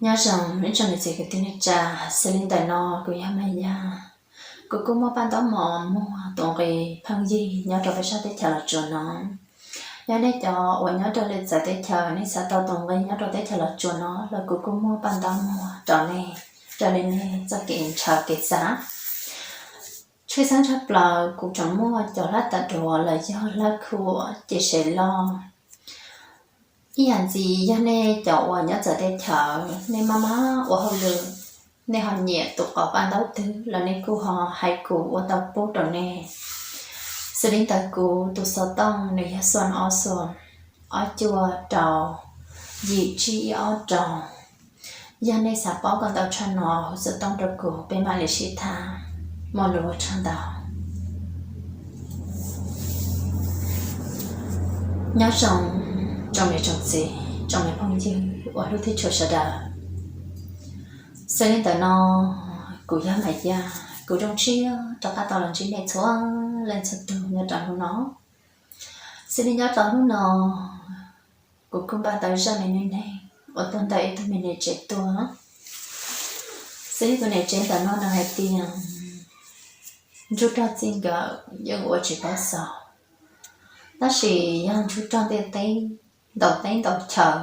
Nyob zoo ib tsoom niam txiv kwv tij neej tsa, xws li ntawm no kuv yog Maiv Yaj. Kuv kuj muaj paj ntaub mos muag tus nqi phooj ywg nyob rau peb sab teb chaws Los Tsuas no. Yog nej cov uas nyob rau lwm txawv teb chaws nej xav tau tus nqi nyob rau teb chaws Los Tsuas no los kuv kuj muaj paj ntaub muag rau nej, raws li nej txoj kev ntshaw kev xav. Tshwj xeeb tshaj plaws kuv tseem muaj cov hlab tas duav los yog hlab khuam ces sev loj. Ib yam ntxiv yog nej cov uas nyob txawv teb chaws nej maj mam ua hauj lwm, nej ho nyiam tus qauv paj ntaub twg los nej kuj ho hais kuv ua tau pub rau nej. Xws li ntawm kuv tus xov tooj nws yog xoom ob xoom ob cuaj rau yim tsib ib ob rau. Yog nej xav paub kom ntau tshaj no hu xov tooj rau kuv peb mam li sib tham. Muaj lus ua tsaug ntau. Nyob zoo tsoom niam tsoom txiv tsoom me phooj ywg uas hlub thiab tshua sawv daws. Xws li ntawm no kuv yog Maiv Yaj, kuv zoo siab rov qab tau los ntsib nej txhua leej txhua tus nyob rau hnub no. Xws li nyob rau hnub no kuv kuj npaj tau zaj me neej neeg uas tuaj ntawm ib tug me niam tsev tuaj. Xws li tus niam tsev ntawm no nws hais tias ntsuj rog txij nkawm yeej ua tsis paub xaus, tab sis yog ntsuj rog ntiaj teb ntaus teb ntaus chaw,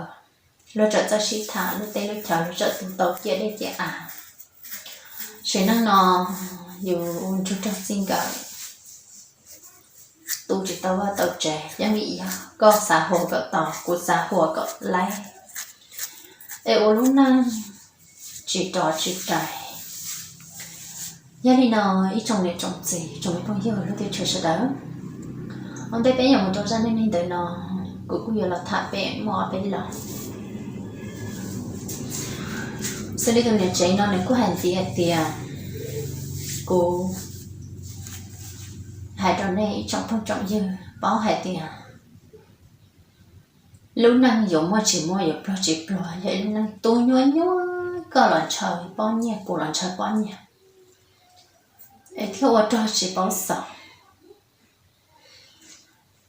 luag txawm txawj sib tham lub teb lub chaw luag txawm tu tau ciaj dej ciaj av. Sim neej no yus ua ntsuj rog txij nkawm, tu tsis tau vaj tau tsev, yeej vim yog koj xav huas kom tau, kuv xav huas kom laib, es ua lub neej tsis rov tsis rais. Yog li no ib tsoom niam tsoom txiv tsoom me phooj ywg hlub thiab tshua sawv daws, ua ntej peb yuav mus rau zaj neej neeg ntawm no, kuv kuj yuav los tham pem muaj ob peb lo. Xws li tus niam tsev no nws kuj hais ntxiv hais tias, kuv hais rau nej ib tsoom phooj tsoom ywg paub hais tias lub neej yuav muaj tsis muaj yuav pluag tsis pluag yog ib lub neej tu nyuaj nyuaj, koj los ntshaw pob nyiaj kuv los ntshaw pob nyiaj, es thiaj ua rog tsis paub xaus.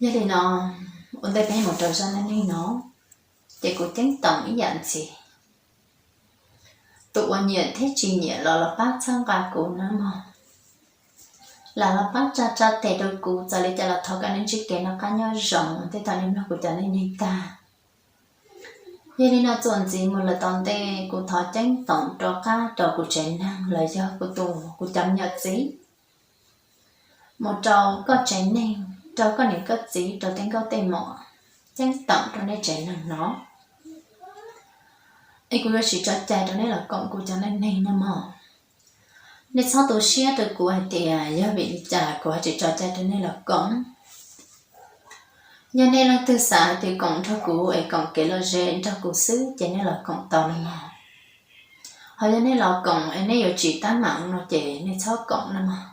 Yog li no, ua ntej peb mus rau zaj neej neeg no, ces kuv ceeb toom ib yam ntxiv. Tus uas nyiam thiab tsis nyiam los los pab txhawb nqa kuv nawb mog, los los pab tsa tsa tes rau kuv, txawm li cas los thov kom nej ntsib kev noj qab nyob zoo tej thaum nej mloog kuv cov neej neeg tag. Yog li no txuas ntxiv mus lawm tom ntej kuv thov ceeb toom rov qab rau kuv tsev neeg los yog kuv tus kuv cov me nyuam txiv, mus rau koj tsev neeg, rau koj niam koj txiv, rau tej nkauj tej muam, ceeb toom rau nej tsev neeg no. Es kuv yuav tsis tso cai rau nej los koom kuv cov neej neeg no mog. Nej txhob tu siab rau kuv hais tias yog vim li cas kuv ho tsis tso cai rau nej los koom. Yog nej leej twg xav hais tias koom nrog kuv es koom kev lom zem nrog kuv xwb ces nej los koom tau no mog. Ho yog nej los koom es nej yuav tsis tab meem no ces nej txhob koom no mog.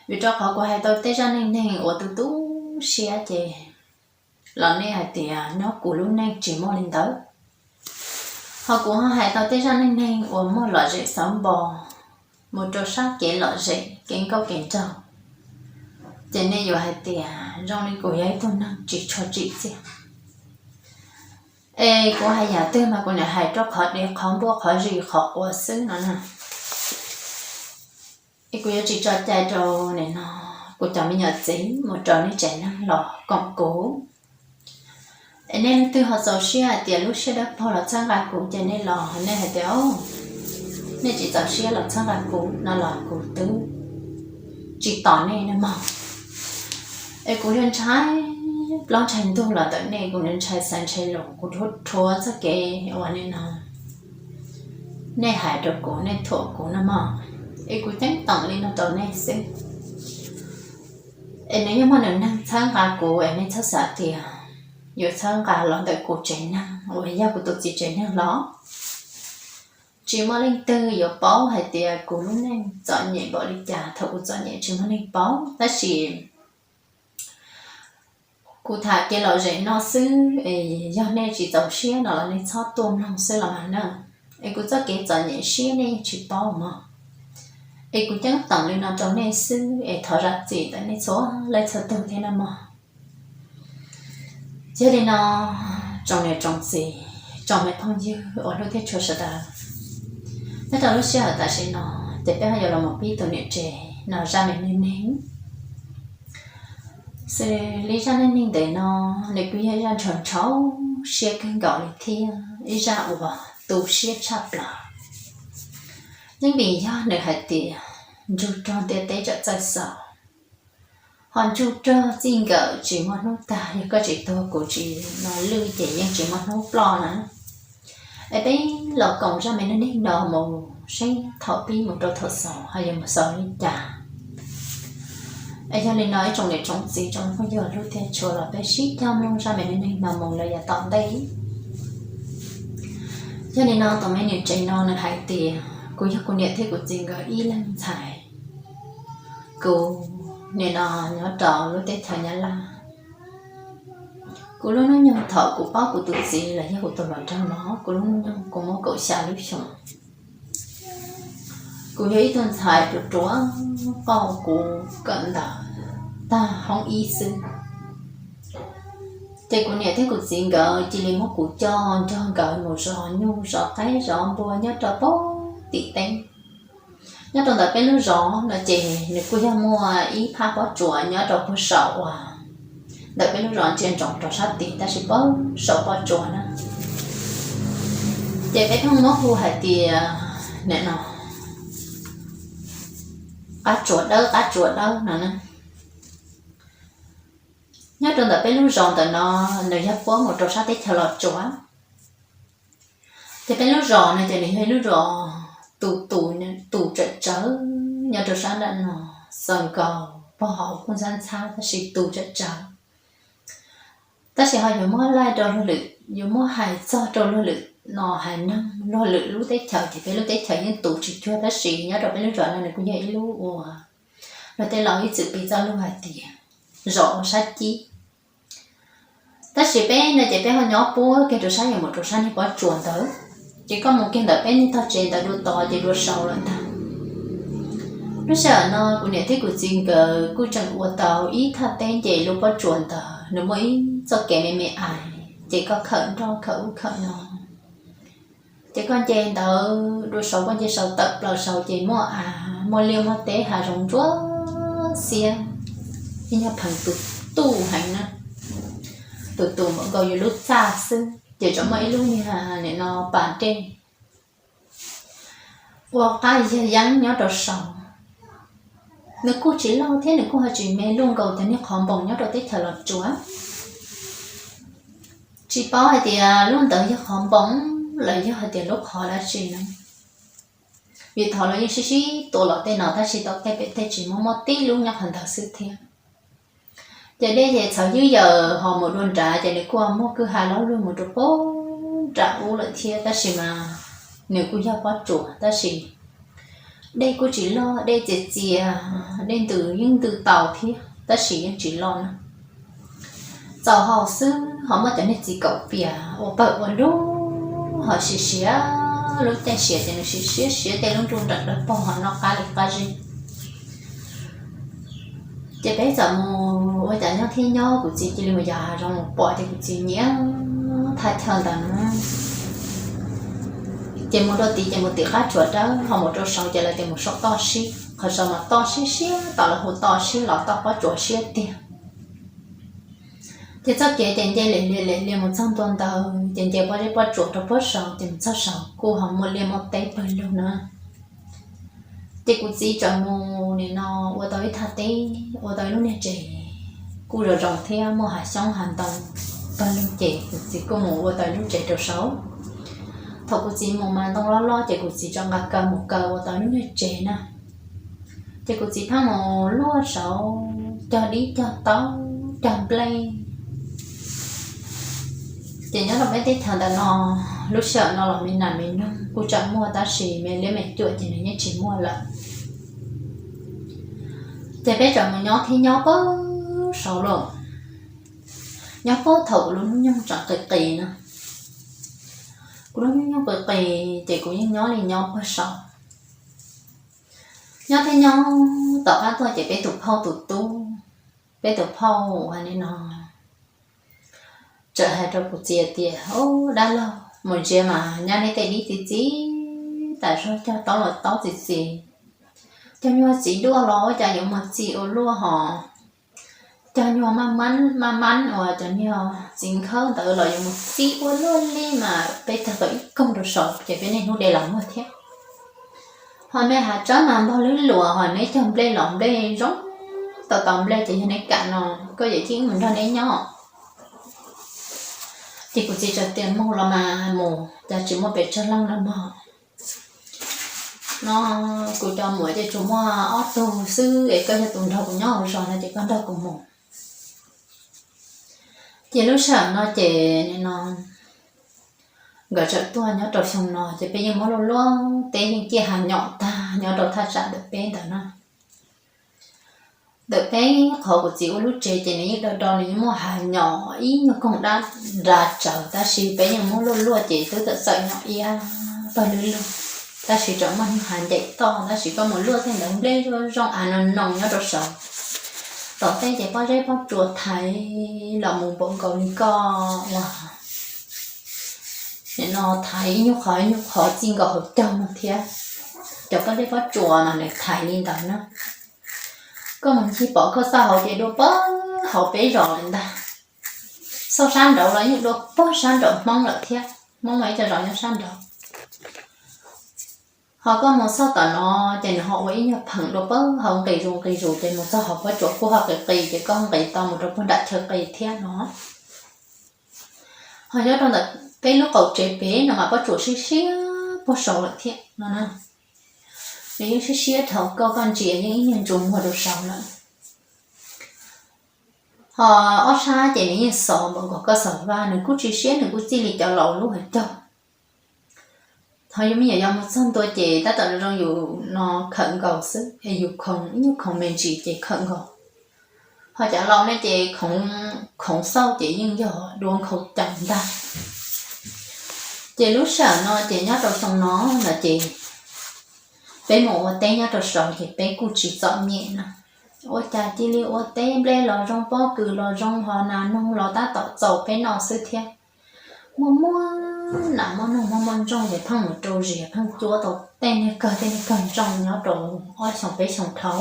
Vim rau qhov kuv hais tau tej zaj neej neeg uas tu tu siab ces los nej hais tias nyob kuv lub neej tsis muaj li ntawd. Ho kuv ho hais tau tej zaj neej neeg uas muaj lom zem xauv npo, mus rau sab kev lom zem kev nkauj kev nraug, ces nej yuav hais tias zoo li kuv yog ib tug neeg tsis tshua tsim txiaj. Es kuv hais yam twg mas kuv niam hais rau qhov dev qhov npuaj qhov zis qhov quav xwb no na. Es kuv yuav tsis tso cai rau nim no kuv cov me nyuam txiv mus rau nej tsev neeg los koom kuv. Es nej leej twg ho txaus siab hais tias lub siab dawb paug los txhawb nqa kuv ces nej los, nej hais tias nej tsis txaus siab los txhawb nqa kuv no los kuv twb tsis tos nej no mog. Es kuv ntshai plaub ntshai ntug los ntawm nej, kuv ntshai xav ntshai los kuv rhuav rhuav txoj kev uas nej no, nej hais rau kuv, nej thuam kuv no mog. Es kuv ceeb toom li no rau nej xwb. Es nws yog muaj nws neeg txhawb nqa kuv es nej txhob xav tias yuav txhawb nqa los ntawm kuv tsev neeg uas yog kuv tus txiv tsev neeg los. Tsis muaj leej twg yuav paub hais tias kuv lub neej txom nyem npaum li cas, thaum kuv txom nyem tsis muaj neeg paub, tab sis kuv tham kev lom zem no xwb es yog nej tsis txaus siab no los nej txhob tuaj mloog xwb los mas na. Es kuv txoj kev txom nyem siab nej yeej tsis paub mog. Es kuv ceeb toom li no rau nej xwb es thov zam txim ntawm nej txhua leej txhua tug thiab no mog. Yog li no, tsoom niam tsoom txiv, Tsoom me phooj ywg uas hlub thiab tshua sawv daws, nyob rau lub sij hawm tam sim no ces peb ho yuav los mus pib tus niam tsev no zaj me neej neeg. Xws li zaj neej neeg ntawm no, nws kuj yog ib zaj ntshau ntshau siab kawg nkaus li thiab ib zaj uas tu siab tshaj plaws. Yeej vim yog nws hais tias ntsug rog ntiaj teb txawm txawj xaus, ho ntsug rog txij nkawm tsis muaj hnub tag, yog koj tsis tuag kuv tsis no lwj ces yeej tsis muaj hnub ploj na. Es peb los koom zaj me neej neeg no mus seb thaum pib mus rau thaum xaus ho yuav mus xaus li cas. Es yog li no ib tsoom niam tsoom txiv tsoom phooj ywg hlub thiab tshua los peb sib cog mloog zaj me neej neeg no mus lawm yav tom ntej. Yog li no tus me niam tsev no nws hais tias kuv yog kuv niam thiab kuv txiv nkawd ib leeg ntxhais. Kuv nim no nyob rau lub teb chaws Nyab Laj. Kuv lub hnub nyoog thaum kuv paub kuv tus txiv los yog kuv tus hluas nraug no, kuv lub hnub nyoog kuv muaj kaum xya lub xyoos. Kuv yog ib tug ntxhais ruam ruam, kuv kawm ntawv tag hoob ib xwb. Ces kuv niam thiab kuv txiv nkawd cia li muab kuv coj nrog nkawd mus zov nyuj zov qaib zov npua nyob rau pem tim teb. Nyob rau ntawm peb lub zos no ces nws kuj yog muaj ib phab pob tsuas nyob rau puag saum uas ntawm peb lub zos ntsia ntsoov rau sab tid tab sis puag saum pob tsuas na. Ces peb pheej muab hu hais tias nim no qab tsuas dawb qab tsuas dawb no na. Nyob rau ntawm peb lub zos ntawm no nws yog puab mus rau sab teb chaws Los Tsuas. Ces peb lub zos no ces nws yog ib lub zos tus tus tus tsawm tsawv nyob rau sab nram no, xaws nkaus pog hauv kuj ntxhab ntxhab tab sis tus tsawm tsawv. Tab sis ho yuav muab laij rau luag lwm, yuav muab hais txog rau luag lwm no hais neeg luag lwm lub teb chaws ces peb lub teb chaws yeej tus tsis cuag tab sis nyob rau peb lub zos no nws kuj yog ib lub uas luag tej laus ib txwm piv txoj lus hais tias zos ua sab cib. Tab sis peb no ces peb ho nyob puab kiag rau sab yuav mus rau sab niag pob tsuas ntawd, ces koj mus kiag ntawm peb niag tog tsev ntawd dua tod ces dua saud lawm ntag. Lub sij hawm no kuv niam thiab kuv txiv nkawd kuj tseem ua tau ib thaj teb nce lub pob tsuas ntawd, nws muaj ib txoj kev me me ais ces koj khawm nroj khawm ub khawm no. Ces koj nce ntawd dua saud, koj nce saud tawm plaws saud ces muaj av, muaj liaj muaj teb hav zoov ntsuab xiab, ib nyuag pheev tus tus heev na, tus tus npaum nkaus yus lub txaj xwb ces tsuas muaj ib lub niag nim no pas dej ua qab yag yeeb nyob rau saud. Nws kuj tsis loj thiab nws kuj ho tsis me luaj nkaus cov niag qhov npoos nyob rau teb chaws Los Tsuas. Tsis paub hais tias lub ntawd yog qhov npoos los yog hais tias lub qhov dab tsi no, vim thaum los yeej sib sib tua los tej no tab sis tau tej pem tej tsis muaj, muaj tib lub nyob qhov ntawd xwb thiab. Ces dej ces txhawv ywb yaws ho mus dua nrad ces nws kuj muaj kwj ha loj lug mus rau puag nram ub lawm thiab tab sis mas nws kuj yog pob tsuas tab sis dej kuj tsis loj, dej txias txias, dej ntws yeej ntws tau thiab tab sis yeej tsis loj na. Txaus haus xwb ho muab cov niag txiv kaum pias ua pawg ua lug ho siav siav, lub caij siav ces nws siav siav siav tej lub nruj nram dawb paug ho noj qab li qab zib. Ces peb txawm mus ua cas nyob thiab nyob, kuv txiv cia li mus yos hav zoov mus pom ces kuv txiv nyiam thaj chaw ntawd na. Ces mus rau tid ces mus tim qab tsuas dawb, ho mus rau saud ces lawv tias mus saum toj siab, qhov saud mas toj siab siab, tom lawv hu toj siab los toj pob tsuas siab tiag. Ces txoj kev ces nce lim lim lim mus txog ntua ntawd ces nce pob zeb pob tsuas rau puag saud ces mus txog saud kuj ho muaj liaj muaj teb pawg lug na. Ces kuv txiv txawm mus nim no ua tau ib thaj teb, ua tau ib lub niag tsev kuj zoo zoo thiab muaj hav xyoob hav ntoo pawg lug ces kuv txiv kuj mus ua tau ib lub tsev rau saud. Thaum kuv txiv mus mas ntoo loj loj ces kuv txiv tso nqa kaw mus kaw ua tau ib lub niag tsev na. Ces kuv txiv pheej mus luaj saud cog dib cog taub cog nplej. Ces nyob rau peb teb chaws ntawm no, lub sij hawm no los me nas me noog kuj tseem muaj tab sis me liab me cuam ces nws yeej tsis muaj lawm. Ces peb txawm mus nyob thiab nyob puag saud lawm. Nyob puag thaum kuv lub hnub nyoog tseem qis qis na. Kuv lub hnub nyoog qis qis ces kuv yeej nyob li nyob puag saud. Nyob thiab nyob tom qab tuaj ces peb tus phauj tus tub, peb tus phauj ua li no txawm hais rau kuv txiv tias, Au, dab laug, mus ntsia mas nyab neb tej dib txi txiv tas zog, cog taub los taub txi txiv, cog nyuag txiv duaj los ua cas yuav mus txi ua luaj hos, cog nyuag maj mab uas cov nyuag txiv nkhawb ntawd los yuav mus txi ua luaj li mas peb tag tau ib koog rau saud ces peb niaj hnub de los muag thiab. Hos me hav tsawb mas npog lwb luas, hos neb cog nplej los nplej zoo, tau tau nplej ces yog neb kam no koj yawm tij mus nrog neb nyob. Ces kuv txiv txawm tias mus los mas mus, cas tsis muaj pes tsawg leej no mog. No kuv cov muam ces tsuas muaj ob tug xwb es koj yog tus nrog kuv nyob hauv zos no ces koj nrog kuv mus. Ces lub sij hawm no ces no nkawd txawm tuaj nyob rau xyoo no ces peb yeej muab luaj luaj teb, yeej ciaj hav nyom tag nyob rau thaj tsam ntawm peb ntawd na. Ntawm peb qhov kuv txiv ua lub tsev ces nws yeej do do, nws yeej muaj hav nyom ib nyuag koog dab nra tsawv, tab sis peb yeej muab luaj luaj ces twb txawm txawm nyom iab pawg lug lug, tab sis tseem muaj nyuag hav ncaim toj, tab sis koj mus luaj tej ntawd nplej zoo zoo av no no nyob rau saud. Tom tej ces pob zeb pob tsuas thaiv los mus npaum nkaus li koj ua, nim no thaiv ib nyuag qhov ib nyuag qhov txij nkaus hauv caug no thiab. Cov pob zeb pob tsuas mas nws thaiv li ntawd na. Koj mus ncig pom koj xauj hauv ces dua pag hauv peb zos lawm ntag. Xauj sab nraud los yeej dua pag sab nraum Hmoob lawm thiab, Hmoob mas ib co zos nyob sab nraud. Hos koj mus xauj tom no ces nws ho ua ib nyuag pheem dua pag hauv nqis zus nqis zus ces mus txog hauv pob tsuas kuj ho qis qis ces koj nqis tau mus rau puag nram chaw qis thiab no. Hos nyob rau ntawm peb lub qaum tsev pem no mas pob tsuas siab siab puag saud lawm thiab no na. Nws yeej siab siab dhau, koj koj ntsia yeej ib nyuag ntsuas muag rau saud lawm. Hos ob sab ces nws yeej xov npaum nkaus koj xov vaj, nws kuj tsis siab, nws kuj txij li cov laus lub hais caug. Hos yus me nyuam yaus mus txog ntua ces tab tom zoo zoo yus no khawm nkaus xwb es yus khoov ib nyuag khoov me ntsis ces khawm nkaus. Hos cov laus ne ces khoov xauj ces yeej yog dua nkhaus caum ntag. Ces lub sij hawm no ces nyob rau xyoo no no ces peb mus ua teb nyob rau saud ces peb kuj tsis txom nyem no. Ua cas cia li ua teb, nplej los zoo, pob kws los zoo, hos nas noog los tab tom txaus peb noj xwb thiab. Muaj muaj nas muaj noog muaj muaj ntsooj ces pheej mus rau zias pheej cuab tau tej niag kawg tej niag kawg ntsooj nyob rau ob xyoos peb xyoos dhau.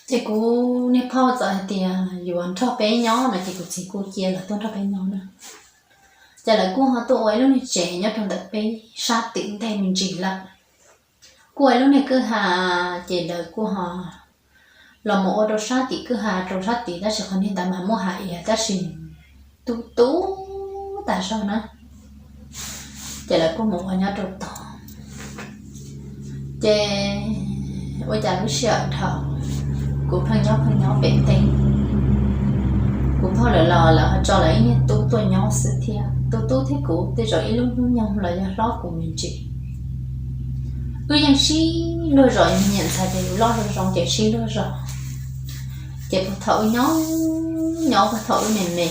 Ces kuv niag phauj txawm hais tias yuav nrog peb nyob no ces kuv txiv kuj cia lawv tuaj nrog peb nyob na. Ces lawv kuj ho tuaj ua ib lub niag tsev nyob rau ntawm peb sab tim ntej me ntsis lawm. Kuj ua ib lub niag kwj ha, ces lawv kuj ho los mus ua rau sab tim kwj ha rau sab tid, tab sis qhov niag ntawd mas muaj hav iav tab sis tu tu tas zog na. Ces lawv kuj mus ua nyob rau tod. Ces ua cas lub sij hawm dhau, kuv pheej nyob pheej nyob pem teb. Kuv phauj lawv los lawv ho tso lawv ib niag tub tuaj nyob xwb thiab. Tus tub thiab kuv tej zaum ib lub hnub nyoog los yog hlob kuv me ntsis. Wb yeej sib luag zos, nyiam ntxhais ces yus loj zoo zoo ces sib luag zos. Ces puag thaum wb nyob nyob, puag thaum wb me me,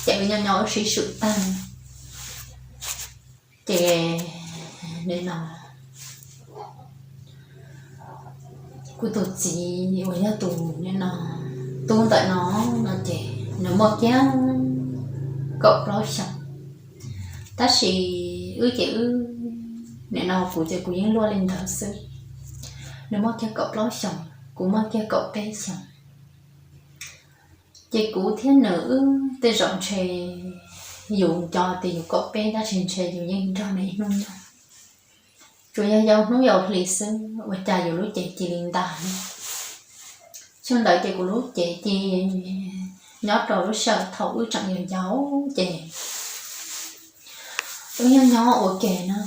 ces wb nyob nyob wb sib swm tag. Ces nim no kuv tus txiv uas yog tus nim no tub ntawm no, no ces nws muaj kiag kaum plaub xyoos, tab sis wb ces wb, nim no kuv ces kuv yeej luaj li ntawd xwb. Nws muaj kiag kaum plaub xyoos, kuv muaj kiag kaum peb xyoos. Ces kuv thiab nws wb tej zaum ntshe yus nco tias yus kaum peb tab sis ntshe yus yeej nrog nws ib hnub nyoog, tsuas yog yau hnub yau hli xwb ua cas yus lub cev cia li ntas ne. Xyoo ntawd ces kuv lub cev ces nyob rau lub sij hawm thaum wb tseem yau yau ces wb nyob nyob ua ke na.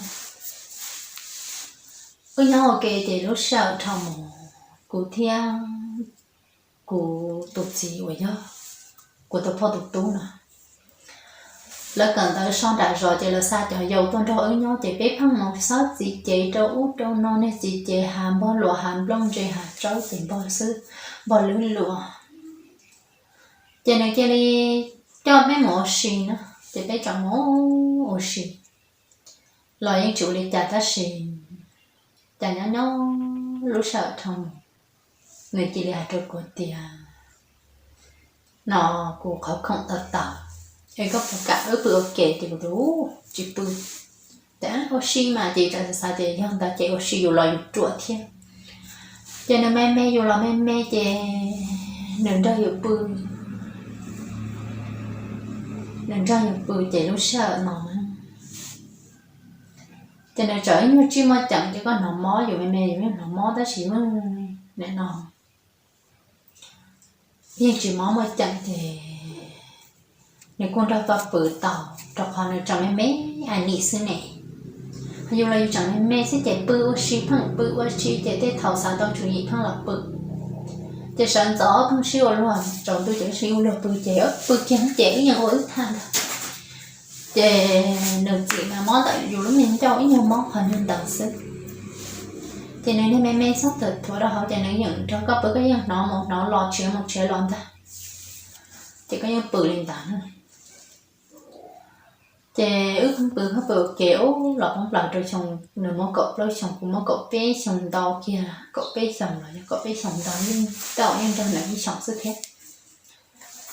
Wb nyob ua ke ces lub sij hawm dhau mus kuv thiab kuv tus txiv uas yog kuv tus phauj tus tub no, lawv kawm ntawv so nram zos ces lawv xa cov yau tuaj nrog wb nyob ces peb pheej mus xawb txiv cev rau ub rau no, niag txiv cev hav npog luas hav nplooj ntse hav tsawb ces npog xwb, npog lwb luas. Ces nws cia li coj peb mus ua si na, ces peb tseem mus ua si los yeej tsis ua li cas tab sis cas nyob nyob lub sij hawm dhau mus nws cia li hais rau kuv tias no kuv qhov khoom tau tawm, Es koj puas kam wb pw ua ke? Ces kuv tias, tsis pw. Ces ua si mas, ces tsam xav tias yog ntawd ces ua si yus los yus ruam thiab. Ces nws me me yus los me me ces nws nrog yus pw, nws nrog yus pw ces lub sij hawm no ces nws txawm ib nyuag tsis muaj ceem, ces koj hnov mob, yus me me yus yeej hnov mob tab sis nim no yeej tsis mob muaj ceem ces nws kuj nrog koj pw tau, rau qhov nws tseem me me, a nim xwb ne. Yus los yus tseem me me xwb ces pw ua si pheej pw ua si ces tej thaum xav tau tswv yim pheej los pw. Ces sawv ntxov pheej sib ua luag, tsaus ntuj ces sib ua luag pw ces pw kiag ces wb yeej ua wb thaj ntag. Ces nws txim mas mob ntawm yus lub me ncauj ib nyuag mob qhov nyuag ntawd xwb. Ces nws niag me me txhob tawm thuav rau hauv ces nws yeej nrog koj pw, koj yeej hnov mus hnov los, tshiav mus tshiav los ntag. Ces koj yeej pw li ntawd. Ces wb pheej pw pheej pw ua ke ub los poob plaws rau xyoo, nws muaj kaum plaub xyoos, kuv muaj kaum peb xyoos ntau kiag, kaum peb xyoos los yog kaum peb xyoos ntau yeej tau, yeej nrog nws ib xyoos xwb thiab.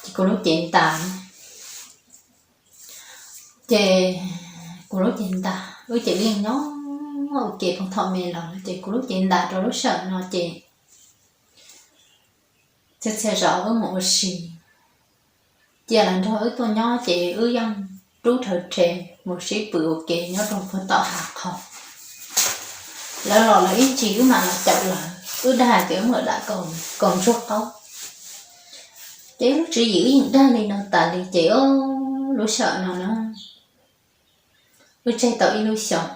Ces kuv lub cev ntas, ces kuv lub cev ntas, wb ces yeej nyob ua ke puag thaum me los lawm ces kuv lub cev ntas rau lub sij hawm no ces txhia txhia zaus wb mus ua si, cia lawv nrog wb tuaj nyob ces wb yeej rub rhawv rhe mus sib pw ua ke nyob rau puag tom hav qhov. Lawv los lawv ib ntsis wb mam los caum lawv, wb dag hais tias wb mus dam kaus ntsuag qaub. Ces wb lub tswv yim wb yeej dag li no tas li ces lub sij hawm no na, wb tseg tau ib lub xyoos,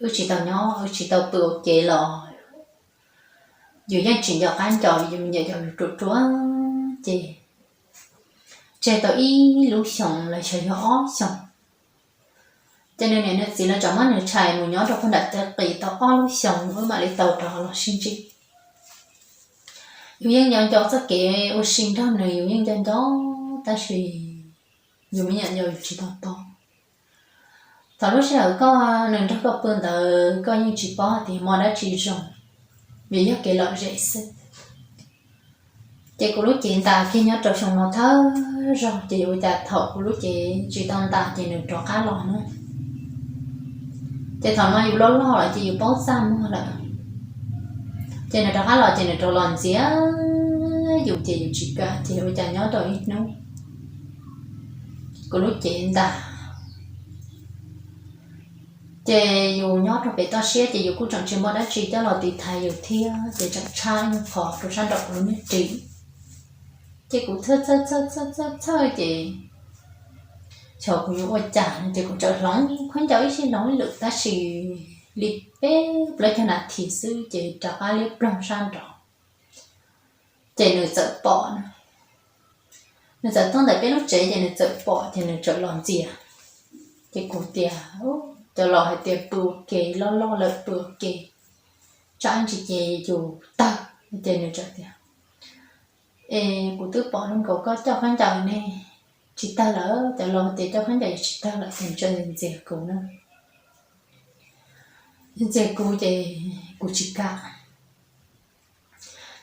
wb tsis tau nyob, wb tsis tau pw ua ke los yus yeej tsis nco qab nco yus me nyuam yaus yus ruam ruam ces tseg tau ib lub xyoos los xyov yog ob xyoos. Ces nws niam nws txiv lawv tseem muab nws tshais mus nyob rau puag nram teb qis tau ob lub xyoos wb mam li tau rov los sib ntsib. Yus yeej nco nco txoj kev ua si nrog nws, yus yeej nco nco, tab sis yus me nyuam yaus yus tsis tau tau. Thaum lub sij hawm koj, nws nrog koj pw ntawd koj yeej tsis paub hais tias muaj dab tsi zoo, vim yog kev lom zem xwb. Ces kuv lub cev ntas kiag nyob rau xyoo no thawj zaug ces yuav ua cas thaum kuv lub cev tsis tau ntas ces nws rov qab los na. Ces thaum no yus loj loj lawm ces yus paub txaj muag lawm. Ces nws rov qab los ces nws rov los ntxias yus ces yus tsis kam ces ua cas nyob rau ib hnub kuv lub cev ntas. Ces yus nyob rau pem toj siab ces yus kuj tseem tsis muaj dab tsi coj los tiv thaiv yus thiab ces tseem tshab nyuag qhov rau sab nraum kuv lub niag ris. Ces kuv txhawj txhawj txhawj txhawj txhawj ces xyov kuv yuav ua cas no ces kuv txawm hloov khaub ncaws ib sij hloov ib lwm tab sis li peb plaub caug nas this xwb ces rov qab liab ploog sab nraud. Ces nws txawm pom na, nws txawm tuaj ntawm peb lub tsev ces nws txawm pom ces nws txawm los ntxias. Ces kuv tias, cov laus hais tias pw ua ke loj loj lawm pw ua ke, tsam ntsis ces yus tawg. Ces nws txawm tias, es kuv twb pom zoo nkaus koj coj khaub ncaws ne, tsis tawg lawm, cov laus tias coj khaub ncaws yuav tsis tawg lawm ces nws txawm ntxias kuv na. Ntxias kuv ces kuv tsis kam.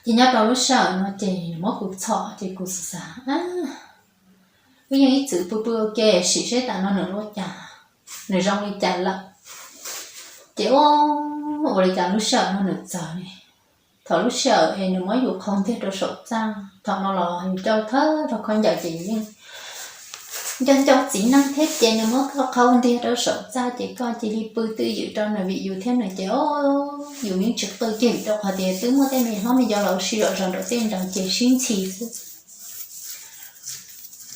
Ces nyob rau lub sij hawm no ces nws muab kuv txhom ces kuv xav xav, wb yeej ib txwm pw pw ua ke sim seb tas no nws ua cas, nws zoo li cas lawm. Ces ua, ua li cas lub sij hawm no nws txawv ne. Thaum lub sij hawm es nws muab yus qhau ntiag rau saum txaj, thaum no los yus coj thawj rau khaub ncaws ces yus yeej nco nco txiv neej thiab ces nws muab koj qhau ntiag rau saum txaj ces koj cia li pw twj ywm rau nws vim yus thiab nws ces o, yus yeej tsis qw kiag vim rau qhov tias twb muaj tej me hlob me yau los ua si zom zaws nraum tej nraud ces sib ntxhi xwb.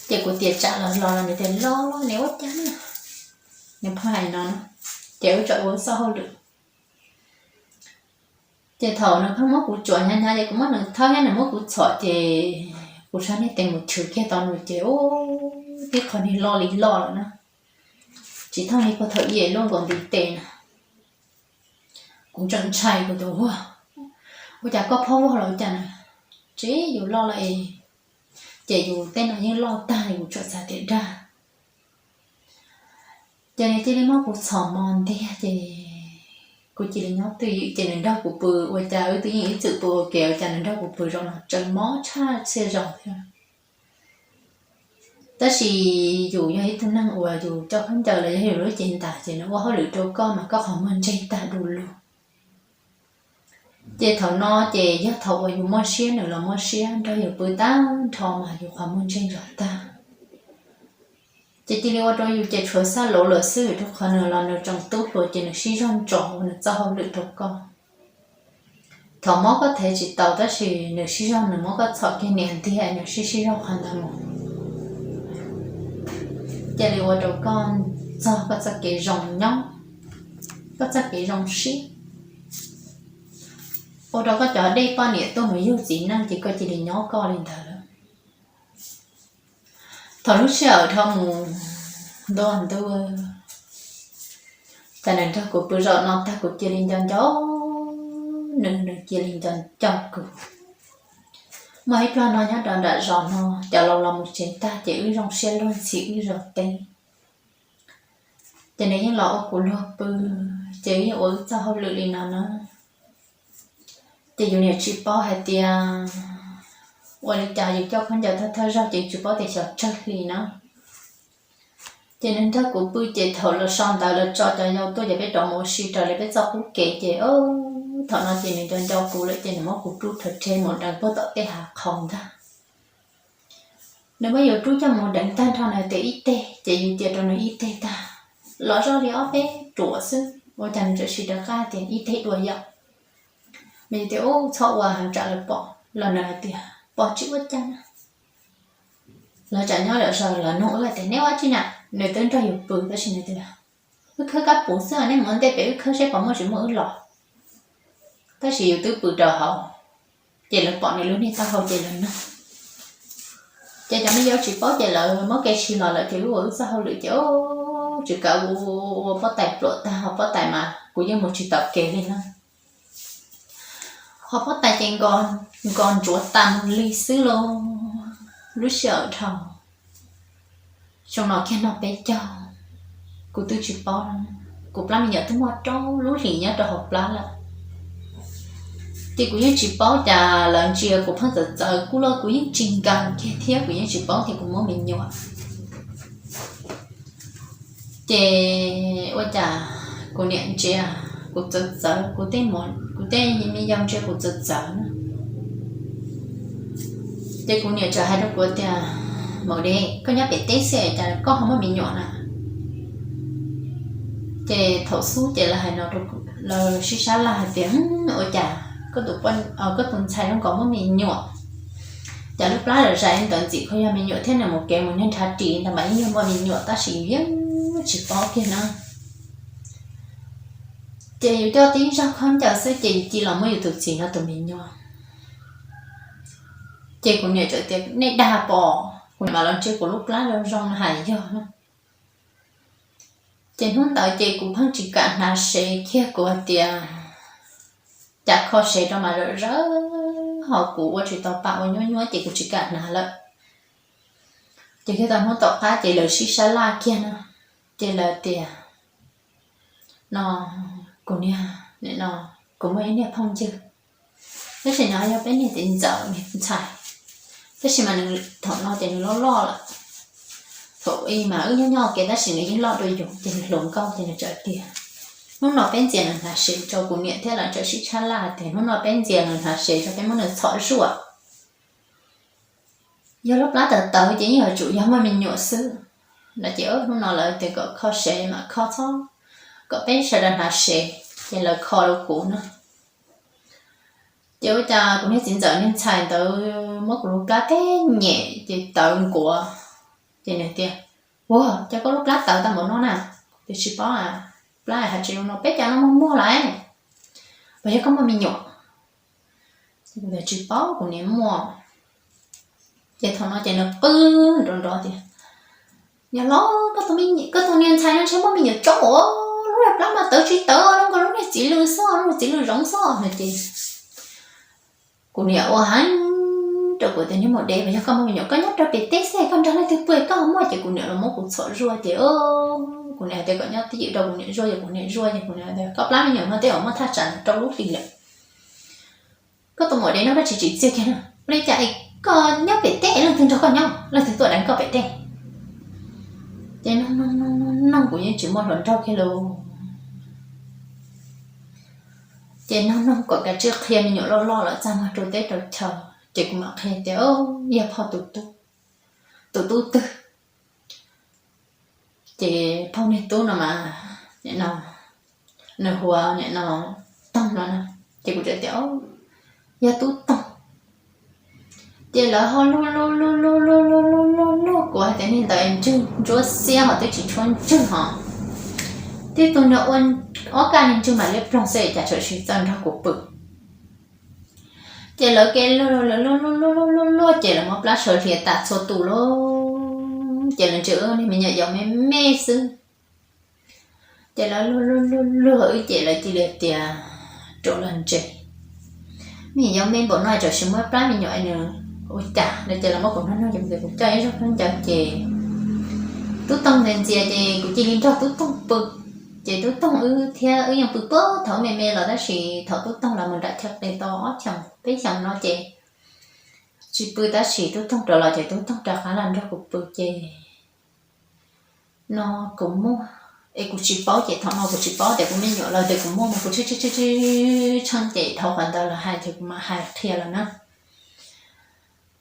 Ces kuv tias tsam los los los nws tias los los nws ua cas na, nws pheej hais no na, ces wb txawm ua xoj hauj lwm. Ces thaum nws pheej muab kuv tsuam hnyav hnyav ces kuv muab nws thawb thiab nws muab kuv txhom ces kuv sab niag tes mus chwv kiag tau nws ces ub, tib qho niag loj li loj lawm na, tsis thooj li puag thaum ub luaj nkaus ntiv tes na. Kuv tseem ntshai kuv tias ua, ua cas koj phob vog los ua cas na, tsis yus loj lawm es, ces yus tej no yeej loj tag kuv tsuas xav tias dag. Ces nws cia li muab kuv txhom mos ntiag ces kuv cia li nyob twj ywm ces nws nrog kuv pw, ua cas wb twb yeej ib txwm pw ua ke ua cas nws nrog kuv pw zaum no tseem mob tshaj txhia zaus thiab. Tab sis yus yog ib tug neeg uas yus coj khaub ncaws los yog yus lub cev ntas ces nws ua hauj lwm rau koj mas koj qhov muag ntseg tag du lug. Ces thaum no ces yog thaum uas yus muaj siab nws los muaj siab nrog yus pw tag nrho mas yus qhov muag ntseg zog tag. Ces cia li ua rau yus ces tshuav xab lauv lawm xwb, rau qhov nws los nws tseem tub hluas ces nws sib zog ntsos ua nws txoj hauj lwm rau koj. Thaum mob koj thev tsis tau tab sis nws sib zog nws muab koj txhom kiag niam ntiag nws sib sib zog qhov ntawd mus. Cia li ua rau koj txog koj txoj kev zoo nyob, koj txoj kev zoo siab, ua rau koj cov dej poj niam tuaj mus yug txiv neej ces koj cia li nyob koj li ntawd lawm. Thaum lub sij hawm dhau mus ntua ntua, tas nws nrog kuv pw zaum no tag kuv cia li nco nco nws, nws cia li nco nco kuv. Muaj ib pliag no nyob rau nram zos no cov laus los mus tsev tag ces wb zoo siab luag ntxhi wb zov teb. Ces nws yeej los ua kuv luag pw, ces yeej ua wb txoj hauj lwm li no na. Ces yus niam tsis paub hais tias ua li cas yus coj khaub ncaws thawj thawj zaug ces yus tsis paub tias xyov tsawg hli na. Ces nws nrog kuv pw ces thaum los so ntawd lawv tso cov yau tuaj ces peb rov mus ua si raws li peb txoj qub kev ces thaum no ces nws nco nco kuv lawm ces nws muab kuv rub rhe rhe mus deev puag tom tej hav qhaus ntag. Nws muab yus rub coj mus deev tag nrho nws tias ib teg ces yus tias rau nws ib teg tag, los zoj li ob peb ruam xwb ua cas nws txawm siv rov qab tias ib teg dua yom. Mas yus tias ub txhob ua heev tsam lawv pom los nws hais tias pom tsis ua cas na. Lawv tsam nyob lawm zaug lawv nug wb tias neb ua tsi na, nws twb nrog yus pw tab sis nws tias wb khawb kab puv xwb nej mus ua ntej pem wb khawb seb puas muaj tsis muaj wb los. Tab sis yus twb pw rau hauv, ces lawv pom nws lub niag taub hau ces lawv nug. Ces cov me nyuam tsis paub ces lawv muab kev sis los lawm ces wb ua wb txoj hauj lwm ces tsis kav ua pob tais pluam tag ho pob tais mas kuv yeej mus tsis taus kev li na. Ho pob tais ces nkaus ntsuav tas mus li xwb lauj. Lub sij hawm dhau xyoo no kiag no peb caug, kuv twb tsis paub, kuv plab me nyuam twb muaj rau lub hlis nyob rau hauv plab lawm. Ces kuv yeej tsis paub cas lawv ntsia kuv pheej txawv txawv kuj los kuv yeej tsis nkees kiag thiab kuv yeej tsis paub tias kuv muaj me nyuam. Ces ua cas kuv niam ntsia kuv txawv txawv, kuv tej me yau ntsia kuv txawv txawv na. Ces kuv niam txawm hais rau kuv tias, Maum Dej, koj nyob pem teb xwb cas koj ho muaj me nyuam na? Ces thaum xub ces lawv hais no, lawv sib sab laj hais tias, Ua cas koj tus ntxhais zoo nkaus muaj me nyuam, cas lub plab zais ntawd ntxim kho yog me nyuam thiab nws mus kev mus niag nrhav ris ntawd mas yeej yog muaj me nyuam tab sis yus yeej tsis paub kiag na. Ces yus coj tib zaug khaub ncaws xwb ces yus cia los muab yus tus txiv no tus me nyuam. Ces kuv niam txawm tias, Nej dag pom? Kuv niam mas los ntsia kuv lub plab zoo zoo hais yog no. Ces hnub ntawd ces kuv pheej tsis kam hnav sev kiag, kuv hais tias cas kho sev rau mas zawm zawm ho kuv ua tsis tau pa ua nyuab nyuab ces kuv tsis kam hnav lawm. Ces kiag tau hnub tom qab ces lawv sib sab laj kiag no, ces lawv tias, No, kuv niag, no, kuv muaj ib niag phooj ywg, tab sis nws yog peb niag txiv ntxawm niag ntxhais, tab sis mas nws thaum no ces nws loj loj lawm. Thaum i mas wb nyob nyob ua ke tab sis nws yeej loj dua yus ces nws hluas nkauj ces nws txawm tias, Hnub no peb ntxias nws hnav sev rau, kuv niam thiab lawv txawm sib sab laj tias, Hnub no peb ntxias nws hnav sev rau peb muab nws txhom zuaj. Yog lub plab tawv tawv ces yeej yuav tsum yog muaj me nyuam xwb. No ces hnub no lawv tias kom kho sev mas kho txhob, kom peb sawv daws hnav sev, ces lawv kho rau kuv no. Ces ua cas kuv niag txiv ntxawm niag ntxhais ntawd muab kuv lub plab teb nyem ces tawv nkuav. Ces nws tias, Ua cas koj lub plab tawv tau npaum no na? Kuv tias, Tsis paub, plab hais tsis zoo no, peb cas no muag muag lawm, puas yog koj muaj me nyuam? Kuv tias, Tsis paub, kuv niam muaj. Ces thaum no ces nws qw nrov nrov tias, Niam hlob, koj tus niag ntxhais no ntshe muaj me nyuam tsau, lub niag plab mas tawv tsis tawv zoo nkaus lub niag txiv lws xwb, lub niag txiv lws zoov xwb no ces kuv niam ua heev rau kuv tias, Niag maum dev, puas yog koj muaj me nyuam? Koj nyob rau pem teb xwb, koj nrog leej twg pw koj ho muaj? Ces kuv niam los muab kuv txhom zuaj ces kuv niam hais tias kom nyob twj ywm rau kuv niam zuaj, ces kuv niam zuaj ces kuv niam tias, Koj plab me nyuam no tej zaum muaj thaj tsam rau lub hlis lawm. Koj tus maum dev no koj tsis tsim txiaj kiag no, ua li cas es koj nyob pem teb leej twg nrog koj nyob, leej twg tuaj deev koj pem teb? Ces noog noog noog noog noog kuv yeej tsis muaj hluas nraug kiag li. Ces noog noog kom kav tsij qhia me nyuam loj loj lawm txaj muag rau teb rau chaw, ces kuv mam qhia tias, Yog phauj tus tub, tus tub twg? Ces phauj niag tub no mas, nim no nws hu ua nim no Toog no na. Ces kuv txawm tias, Yog tub Toog. Ces lawv ho luag luag luag luag luag luag luag luag kuv hais tias, Niag ntawd ntswg ntsuab xiab hos twb tsis tshuav ntswg hos, tib tug niag ua ob kaj niag ntswg mam li ploog xwb cas txawm sis txawj nrog kuv pw. Ces lawv ke luag luag luag luag luag luag luag ces lawv muab plab sawv hlias tas txhua tus lauj. Ces lawv ntsia wb niag me nyuam yaus me me xwb. Ces lawv luag luag luag luag wb ces lawv cia li tias rau lawv ntse, Me nyuam yaus me npaum no txawm sis muab plab me nyuam nws ua cas no. Ces lawv muab kuv nug nug ces kuv coj ib zaug khaub ncaws ces tub Toog ntxias ntxias ces kuv cia li nrog tub Toog pw. Ces tub Toog wb thiab wb yeej pw puag thaum me me los tab sis thaum tub Toog los mus nram chaw qis tau ob xyoos peb xyoos no ces tsis pw tab sis tub Toog rov los ces tub Toog rov qab los nrog kuv pw ces no kuv muaj, es kuv tsis paub ces thaum no kuv tsis paub tias kuv me nyuam los tias kuv muaj mas kuv tshee tshee tshee ces dhau qhov ntawd los hais ces kuv mam hais qhia lawm na.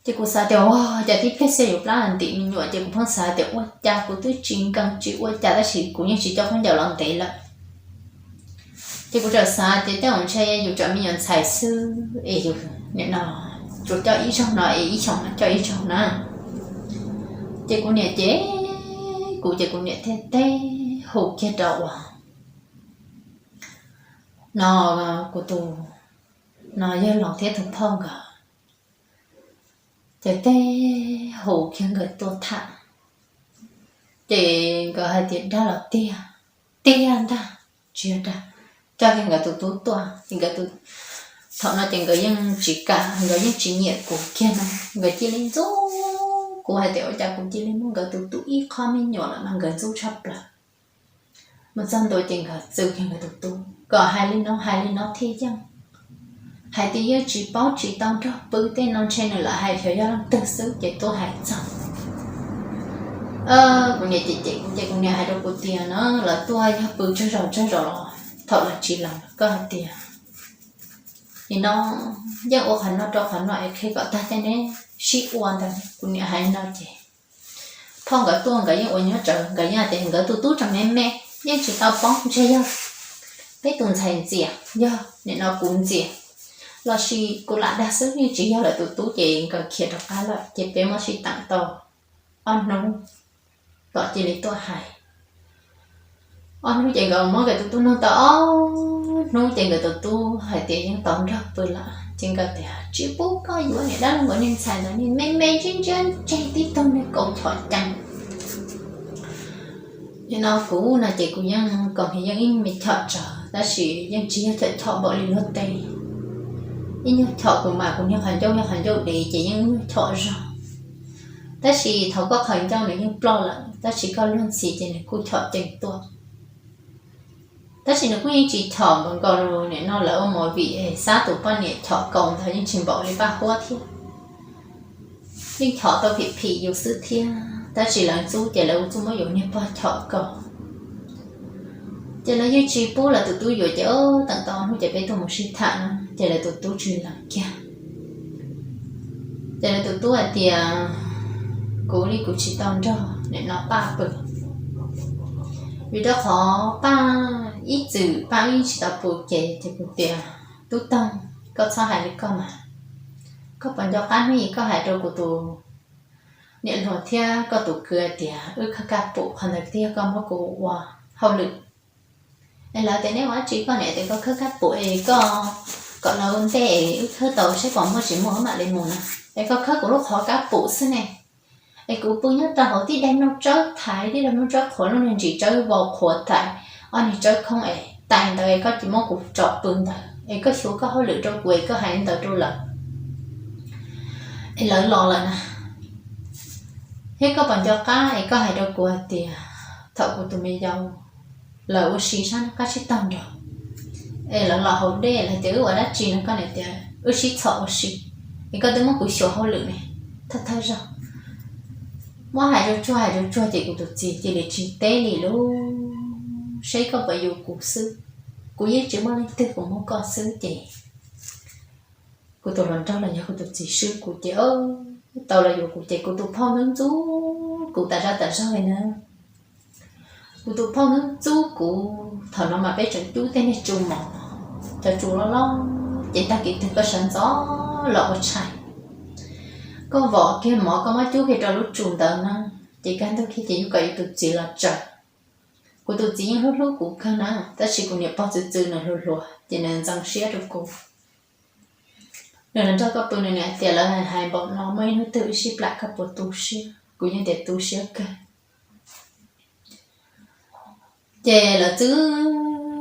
Ces kuv xav tias, Ua cas tib pliag xwb yuav plab ntim me nyuam? Ces kuv pheej xav tias, Ua cas kuv twb tsis nkees tsis ua cas tab sis kuv yeej tsis coj khaub ncaws los ntev lawm? Ces kuv txawm xav tias, Tej zaum ntshe yus tsam me nyuam ntxhais xwb es yus nim no tsuas coj ib zaug no es ib xyoos mam coj ib zaug na. Ces kuv niam ces, kuv ces kuv niam thiaj teb hu kiag rau uas no kuv tus no yawg laus thiab tus phauj nkawd, ces teb hu kiag nkawd tuaj tham. Ces nkawd hais tias, Dag los tiag, tiag ntag, tsis yog dag. Coj kiag nkawd tus tub tuaj ces nkawd, thaum no ces nkawd yeej tsis kam, nkawd yeej tsis nyiam kuv kiag no. Nkawd cia li ntxub kuv hais tias ua cas kuv cia li muaj nkawd tus tub ib qho me nyuam lawm mas nkawd ntxub tshaj plaws. Mus txog ntua ces nkawd txwv kiag nkawd tus tub kom hais li no hais li no thiaj yeej, hais tias yeej tsis paub tsis tau nrog pw tej no ntshe nws lam hais xyov yog leej twg xwb ces tuaj hais txog. Kuv niam cem cem kuv ces kuv niam hais rau kuv tias, No lawv tuaj yog pw tsawg zaus tsawg zaus los thaum lawv tsis los koj hais tias, Nim no yeej ua qhov no rau qhov no es qhia kom tag tej neb sib ua ntawd. Kuv niam hais no ces phauj nkawd tuaj nkawd yeej ua nyob tsawv, nkawd yeej tias nkawd tus tub tseem me me, yeej tsis tau paub, ntshe yog peb tus ntxhais ntxias, yog nim no kuv ntxias lossis kuv lam dag xwb, yeej tsis yog lawv tus tub ces nkawd khiav rov qab lawm ces peb muab sib teem tau ob hnub tom cia li tuaj hais. Ob hnub ces nkawd muab nkawd tus tub nug tau ob hnub ces nkawd tus tub hais tias yeej tau nrog pw lawm ces nkawd tias, Tsis pub koj yuav niam dab laug nkawd niag ntxhais ntawd, niag me me ntseb ntseb ntseg tib tug niag kaus chom cees. Nim no kuv no ces kuv yeej kom yeej ib me chom tsawv tab sis yeej tsis yog chom chom npaum li luag tej. Ib nyuag chom kuv mas kuv niag qhov ncauj yog qhov ncauj dev ces yeej ib nyuag chom zog. Tab sis thaum koj qhov ncauj nws yeej ploj lawm tab sis koj luag ntxhi ces nws kuj chom cees tuaj. Tab sis nws kuj yeej tsis chom nkaus nkaus li nim no lawv ua movie es xab tus poj niam chom kaus ntawd, yeej tsis npaum li paj huab thiab. Yeej chom tau phim phim yus xwb thiab tab sis lawv ntxub ces lawv ua txuj muab yus niag pog chom kaus. Ces lawv yeej tsis pub lawv tus tub yuav ces teem tau hnub ces peb tuaj mus sib tham na ces lawv tus tub tsis lees kiag. Ces lawv tus tub hais tias, Kuv li kuv tsis tau nrog nim no paj pw, vim rau qhov paj ib txwm paj wb tsis tau pw ces ces kuv tias, Tub Toog, koj txhob hais li koj mas. Koj puas nco qab hnub ib koj hais rau kuv tus niam hluas thiab koj tus kwv hais tias wb khawb kab pum, qhov ntawd twb yog koj muab kuv ua hauj lwm. Es lawv tias neb ua dab tsi, koj niam tias koj khawb kab pum es koj kom lawv ua ntej es wb khawb tau saib puas muaj tsis muaj wb mam li mus na. Es koj khawb kuv lub qhov kab pum xwb ne. Es kuv pw nyob rau hauv tib daim nplooj tsawb thaiv, tib daim nplooj tsawb qhuav, lub niag ntsis tsawb vau qhuav thaiv, ob niag tsawb khoob es tais ntawd es koj tsis muab kuv tso pw ntawd es koj xyuas koj hauj lwm rau kuv es koj hais li ntawd rau lawv. Es lawv los lawm na. Thiab koj puas nco qab es koj hais rau kuv hais tias thaum kuv tus me yau lawv ua si sab qab tsib taug nrog, es lawv los haus dej lawv tias wb ua dab tsi no, koj niam tias wb sib txhom ua si, es koj twb muab kuv xyuas hauj lwm ne, thawj thawj zaug. Muab hais rau tsuag hais rau tsuag ces kuv tus txiv cia li tsis teb li lub, seb koj puas yuav kuv xwb, kuv yeej tsis muaj leej twg, kuv muaj koj xwb ces kuv tus hluas nraug los yog kuv tus txiv swb kuv ces tau los yuav kuv ces kuv tus phauj ntxub ntxub kuv tas zaj tas zog li na. Kuv tus phauj ntxub ntxub kuv, thaum no mas peb tseem cub tej niag tsu mov, cov tsu loj loj ces tag kis twg koj sawv ntxov los ua tshais, koj vom kiag mov koj muab cub kiag rau lub tsu ntawd na, ces kaj ntug kiag ces yuav kom yus tus txiv los tsaws. Kuv tus txiv yeej hlub hlub kuv kawg na, tab sis kuv niam pog txwv txwv nws hluas hluas ces nws ntxeev siab rau kuv. Nws los nrog koj pw nws niam hais tias lawv hais npaum no muaj ib hnub twg wb sib plam koj puas tu siab, kuv yeej tias tu siab kawg. Ces lawv txwv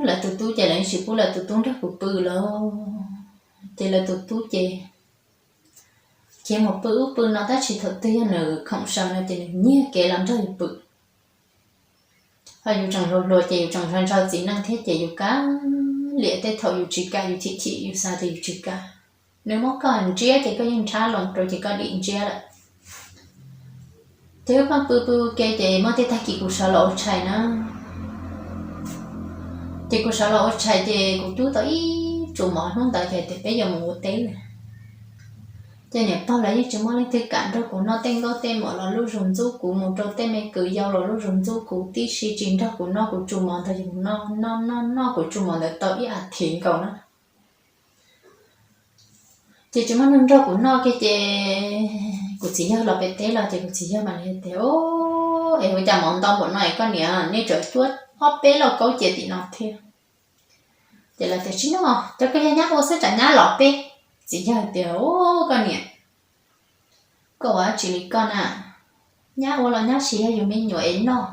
lawv tus tub ces lawv yeej tsis pub lawv tus tub nrog kuv pw lawm. Ces lawv tus tub ces khiav mus pw ub pw no tab sis thaum twg yog nws khoom sawv no ces nws nyiag kev los nrog yus pw. Ho yus tseem hluas hluas ces yus tseem ntshaw ntshaw txiv neej thiab ces yus kav liam tej thaum yus tsis kam yus chim chim yus xav tias yus tsis kam. Nws muab koj ntsiab ces koj yeej nrhab loo rau ces koj dim ntsiab lawm. Ces wb pheej pw pw ua ke ces muaj tej tag kis kuv sawv los ua tshais na. Ces kuv sawv los ua tshais ces kuv cub tau ib tsu mov hnub ntawd ces tias peb yuav mus ua teb na. Ces niam pog lawv yeej tsis muaj leej twg kam nrog kuv noj tej nkauj tej muam los lub zog ntxub kuv, mus rau tej me kwv yau los lub zog ntxub kuv tib si tsis nrog kuv noj kuv tsu mov ntawd, yus noj noj noj noj kuv tsu mov ntawd tau ib as thiv nkaus na. Ces tsis muaj neeg nrog kuv noj kiag ces kuv txiv yawg los pem teb los ces kuv txiv yawg mam li tias, es ua cas mov ntau npaum no es koj niam nej tseem cuab ob peb lauj kaub cia tim no thiab. Ces lawv tias tsis noj, cov koj yog nyab ua xwb tsam nyab los peb. Txiv yawg tias, koj niam, koj ua dab tsi li koj na, nyab ua los nyab siv yog yus me nyuam es noj.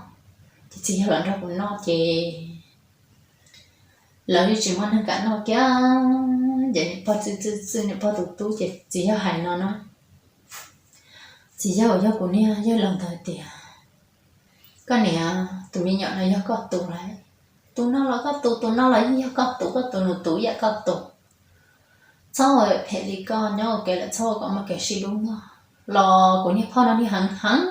Ces txiv yawg los nrog kuv noj ces lawv yeej tsis muaj neeg kam noj kiag. Ces niam pog txwv txwv txwv niam pog tus tub ces txiv yawg hais no na, txiv yawg uas yog kuv niag yawg laus ntawd tias, koj niam, tus me nyuam no yog koj tus lawm, tus no los koj tus, tus no los yeej yog koj tus, koj tus nus tus ib yam koj tus. Txhob ua phem li koj, nyob ua ke lawm txhob ua kom muaj kev sib hlub mog. Los kuv niag phauj no niag heev heev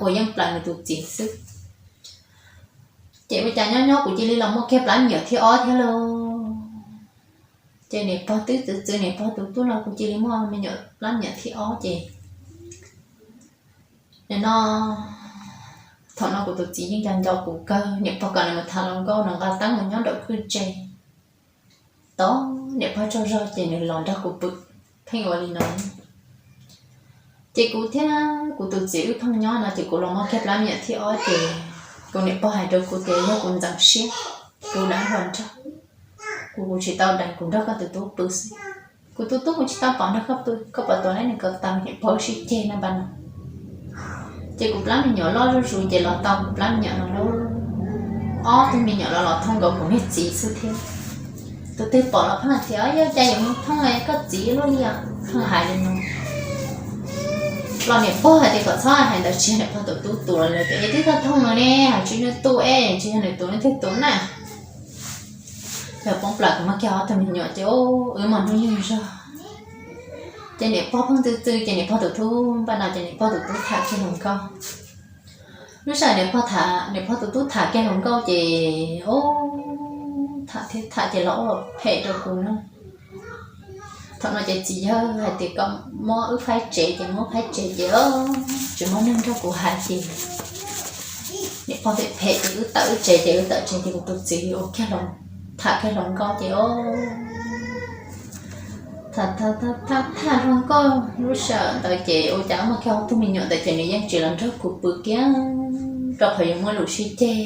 uas yeej plaws nws tus txiv xwb. Ces ua cas nyob nyob kuv cia li los muaj kiag plab me nyuam thib ob thiab lauj. Ces niam pog twb txwv txwv niam pog tus tub los kuv cia li muaj me nyuam plab me nyuam thib ob ces nim no thaum no kuv tus txiv yeej nco nco kuv kawg, niam pog kom nws mus tham hluas nkauj nws nqa teeb mus nyob nraum kwj tse. Tau niam pog tsaug zog ces nws los nrog kuv pw, pheej ua li no. Ces kuv thiab kuv tus txiv wb pheej nyob no ces kuv los muaj kiag plab me nyuam thib ob ces kuv niam pog hais rau kuv tias yog kuv ntxeev siab, kuv deev hluas nraug, kuv kuv tsis tau deev, kuv nrog koj tus tub pw xwb. Kuv tus tub kuv tsis tau pom nrog koj pw, koj puas tuav neb nws ko taw, niam pog wb sib ceg no npa no. Ces kuv plab me nyuam loj zuj zus ces los tau kuv plab me nyuam no lauj. Ob tug me nyuam los los thooj nkaus kuv niag txiv xwb thiab. Tus twg pom los pheej hais tias yog cas yuav mus thooj koj txiv luaj li os, pheej hais li no. Los niam pog hais tias kom txhob hais ntawd, tsis yog niam pog tus tub tus los lawv tias es twb tau thooj no ne, hais tsis nws tus es tsis yog nws tus leej twg tus na. Yog poob plaws kuv muaj kiag ob tug me nyuam ces wb muaj hnub nyoog zog. Ces niam pog pheej txwv txwv ces niam pog tus tub npaj no ces niam pog tus tub tham kiag hluas nkauj. Lub sij hawm niam pog tham, niam pog tus tub tham kiag hluas nkauj ces tham thiab tham ces los ua phem rau kuv na. Thaum no ces txiv yawg hais tias kom muab wb faib tsev ces muab faib tsev ces tsis muaj neeg nrog kuv hais ces niam pog phem phem ces wb tawm wb tsev ces wb tawm tsev ces kuv tus txiv ua kiag, tham kiag hluas nkauj ces tham tham tham hluas nkauj lub sij hawm ntawd ces ua cas muaj kiag ob tug me nyuam ntawd ces nws yeej tsis los nrog kuv pw kiag, rau qhov yuav muaj lus sib ceg.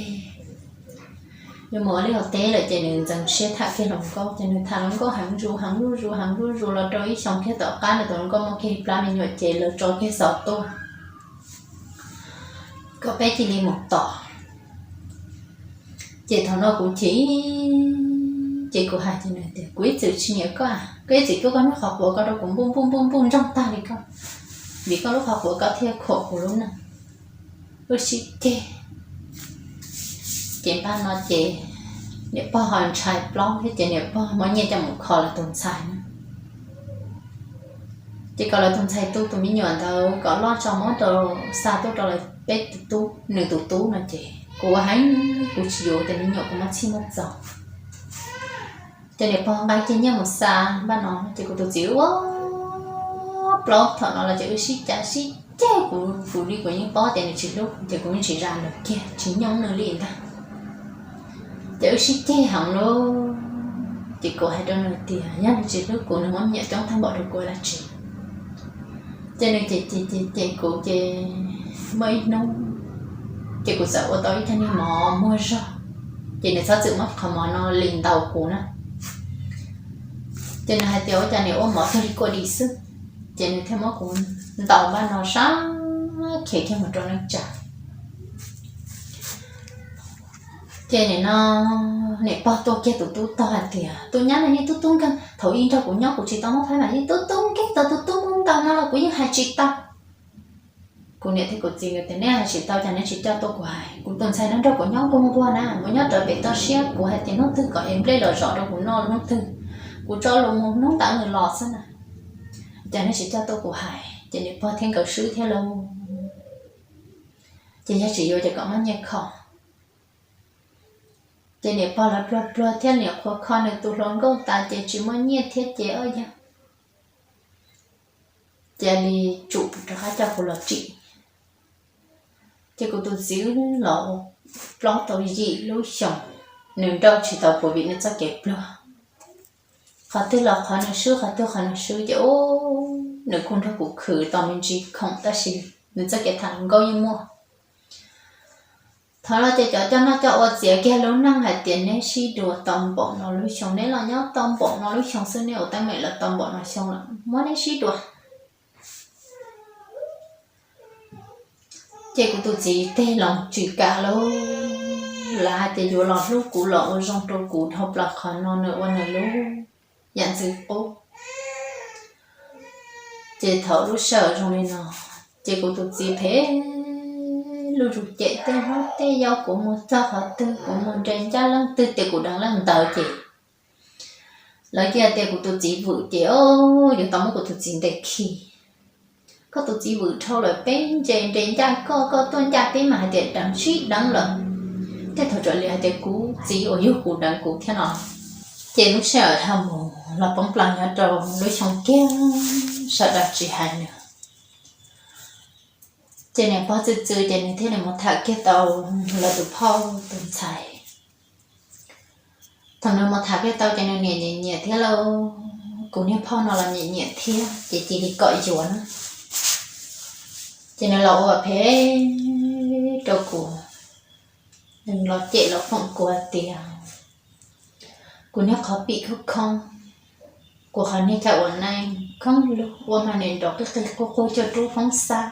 Yuav mus ua liaj ua teb lawm ces nws ntxeev siab tham kiag hluas nkauj ces nws tham hluas nkauj heev zus heev zuj zus heev zuj zus los rau ib xyoos kiag tom qab nws tus hluas nkauj muaj kiag ib plab me nyuam ces lawv tso kiag xov tuaj kom peb cia li mus tos. Ces thaum no kuv chim, ces kuv hais tias kuv ib txwm tsis nyiam koj, koj ib txwm tuaj koj lub qhov quav ko rau kuv npuj npuj npuj npuj ntsoog tag li koj, vim koj lub qhov quav koj thiaj khuam kuv lub neej. Wb sib ceg. Ces npaj no ces niam pog ho ntshai plaub thiab ces niam pog muab nyiaj coj mus kho lawv tus ntxhais na. Ces kom lawv tus ntxhais tu tus me nyuam ntawd kom loj tso muab rau, xa tuaj rau lawv peb tus tub, nws tus tub no ces kuv ua heev, kuv tsis yuav tus me nyuam, kuv muab txhij muab txaus. Ces niam pog nqa kiag nyiaj mus xa npaj no ces kuv tus txiv ua plaub thaum no los ces wb sib cav sib ceg, kuv, kuv li kuv yeej paub tias nws tsis hlub kuv ces kuv yeej tsis zam nws kiag, tsis nyooj nws li ntag. Ces wb sib ceg heev lauj, ces kuv hais rau nws tias yog nws tsis hlub kuv nws muab me nyuam coob tag npaum rau kuv dab tsi. Ces nws cem cem cem cem kuv ces muaj ib hnub ces kuv txawm ua tau ib cag niag mov muag zog, ces nws txhob txwm muab qhov mov no li ntaus kuv na. Ces nws hais tias ua cas nws ua mov tag li kua dis xwb, ces nws thiaj muab kuv ntaus npaj no sab khiav kiag mus rau neej tsa. Ces nim no niam pog tuaj kiag tus tub tog hais tias tus nyab no yeej tub tub nkeeg, thaum ub nrog kuv nyob kuv tsis tau muab faib mas yeej tub tub nkeeg tau tus tub muab ntaus no los kuv yeej hais tsis tau. Kuv niam thiab kuv txiv nkawd tias nej hais tsis tau ces neb tsis coj tuaj kuv hais, kuv tus ntxhais no nrog kuv nyob nquag nquag na, mus nyob rawv pem toj siab, kuv hais tias hnub twg kom ev nplej los zom rau kuv noj hnub twg, kuv tso lus mus hnub ntawd nws los xwb na. Ces neb tsis coj tuaj kuv hais ces niam pog thiab nkawd swb thiab lauj. Ces yog tsis yuav ces kom muab nyiaj kho. Ces niam pog lawv pluag pluag thiab niam qhuav kho nws tus hluas nkauj tas ces tsis muaj nyiaj thiab ces ob yog cia li tsum rov qab coj kuv los tsim. Ces kuv tus txiv los ua plaub tau yim lub xyoos, nws nrauj tsis tau kuv vim nws txoj kev pluag. Qhov twg los qhov nws swb, qhov twg qhov nws swb ces ub, nws kuj nrog kuv khwv tau me ntsis khoom tab sis nws txoj kev tham hluas nkauj yeej muaj. Thaum no ces cov coj noj coj ua txiav kiag lub neej hais tias neb sib dua tau npaum no lub xyoo, neb los nyob tau npaum no lub xyoo xwb, neb ua teeb meem los tau npaum no xyoo lawm, muab neb sib dua. Ces kuv tus txiv tes los tsis kam lauj, lawv hais tias yuav los hlub kuv los ua zoo rau kuv dhau plaws qhov no nws ua nws lub yam ntxwv qub. Ces thaum lub sij hawm zoo li no, ces kuv tus txiv phem lub zus cem tej hlob tej yau, kuv mus txog qhov twg kuv mus nres ncaj leej twg ces kuv deev leej ntawd ces lawv cia tias kuv tus txiv vwm ces yuav tau muab kuv tus txiv ntes khi. Koj tus txiv vwm dhau lawm, peb nres nres ncaj koj, koj tuaj ncaj peb mas hais tias deev sib deev lawm. Tej thaum raws li hais tias kuv txiv uas yug kuv deev kuv thiab no. Ces lub sij hawm dhau mus los poob plaws nyob rau lub xyoo kiag sawv daws tsis hais nws. Ces niam pog txwv txwv ces nws thiaj li mus tham kiag tau lawv tus phauj tus ntxhais. Thaum nws mus tham kiag tau ces nws niam nyiam nyiam thiab lauj, kuv niag phauj no los nyiam nyiam thiab ces cia li kom yuav na. Ces nws los ua phem rau kuv, nws los cem los foom kuv tias kuv niag qhov pim khoob khoob, kuv qhov niag caj ua neej khoob lug ua mas nim nrov qig qig quj quj cuag rub foob xab.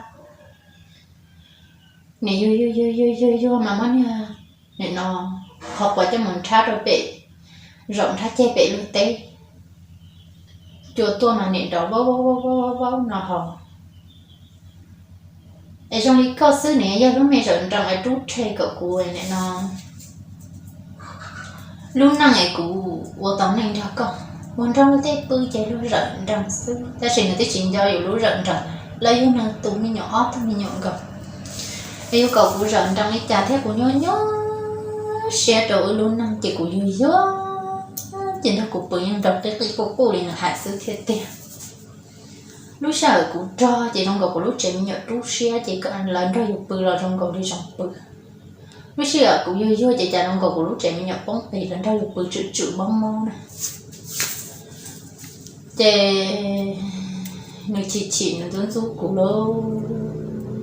Nim yug yug yug yug yug yug mas muab niag nim no qhov quav coj mus nrhab rau pem, zaum nrhab ceg pem lub teb, cua tuaj mas nim nrov vaub vaub vaub vaub no hos. Es zoo li koj xwb ne, yog lub me zawm nrees es rub rhe kom kuv nim no lub neej es kuv ua tau neej nrog koj, ua nrog luag tej pw ces luag zawm nrees xwb, tab sis nws twb tsis nco yus lub zawm nrees, lawv yug nws tus me nyuam ob tug me nyuam nkaus, es yuav kom kuv zawm nrees li cas thiab kuv nyuaj nyuaj siab rau wb lub neej ces kuv yuag yuag ces nrog kuv pw yeej nrov qig qig quj quj li nws hais xwb thiab tiag. Lub sij hawm kuv rog ces zoo nkaus kuv lub tsev me nyuam rub siab ces lawv nrog yus pw los zoo nkaus li zoo pw. Lub sij hawm kuv yuag yuag ces cas zoo nkaus kuv lub tsev me nyuam poob qis lawv nrog yus pw tswm tswm mob mob na. Ces nws chim chim nws ntxub ntxub kuv lauj.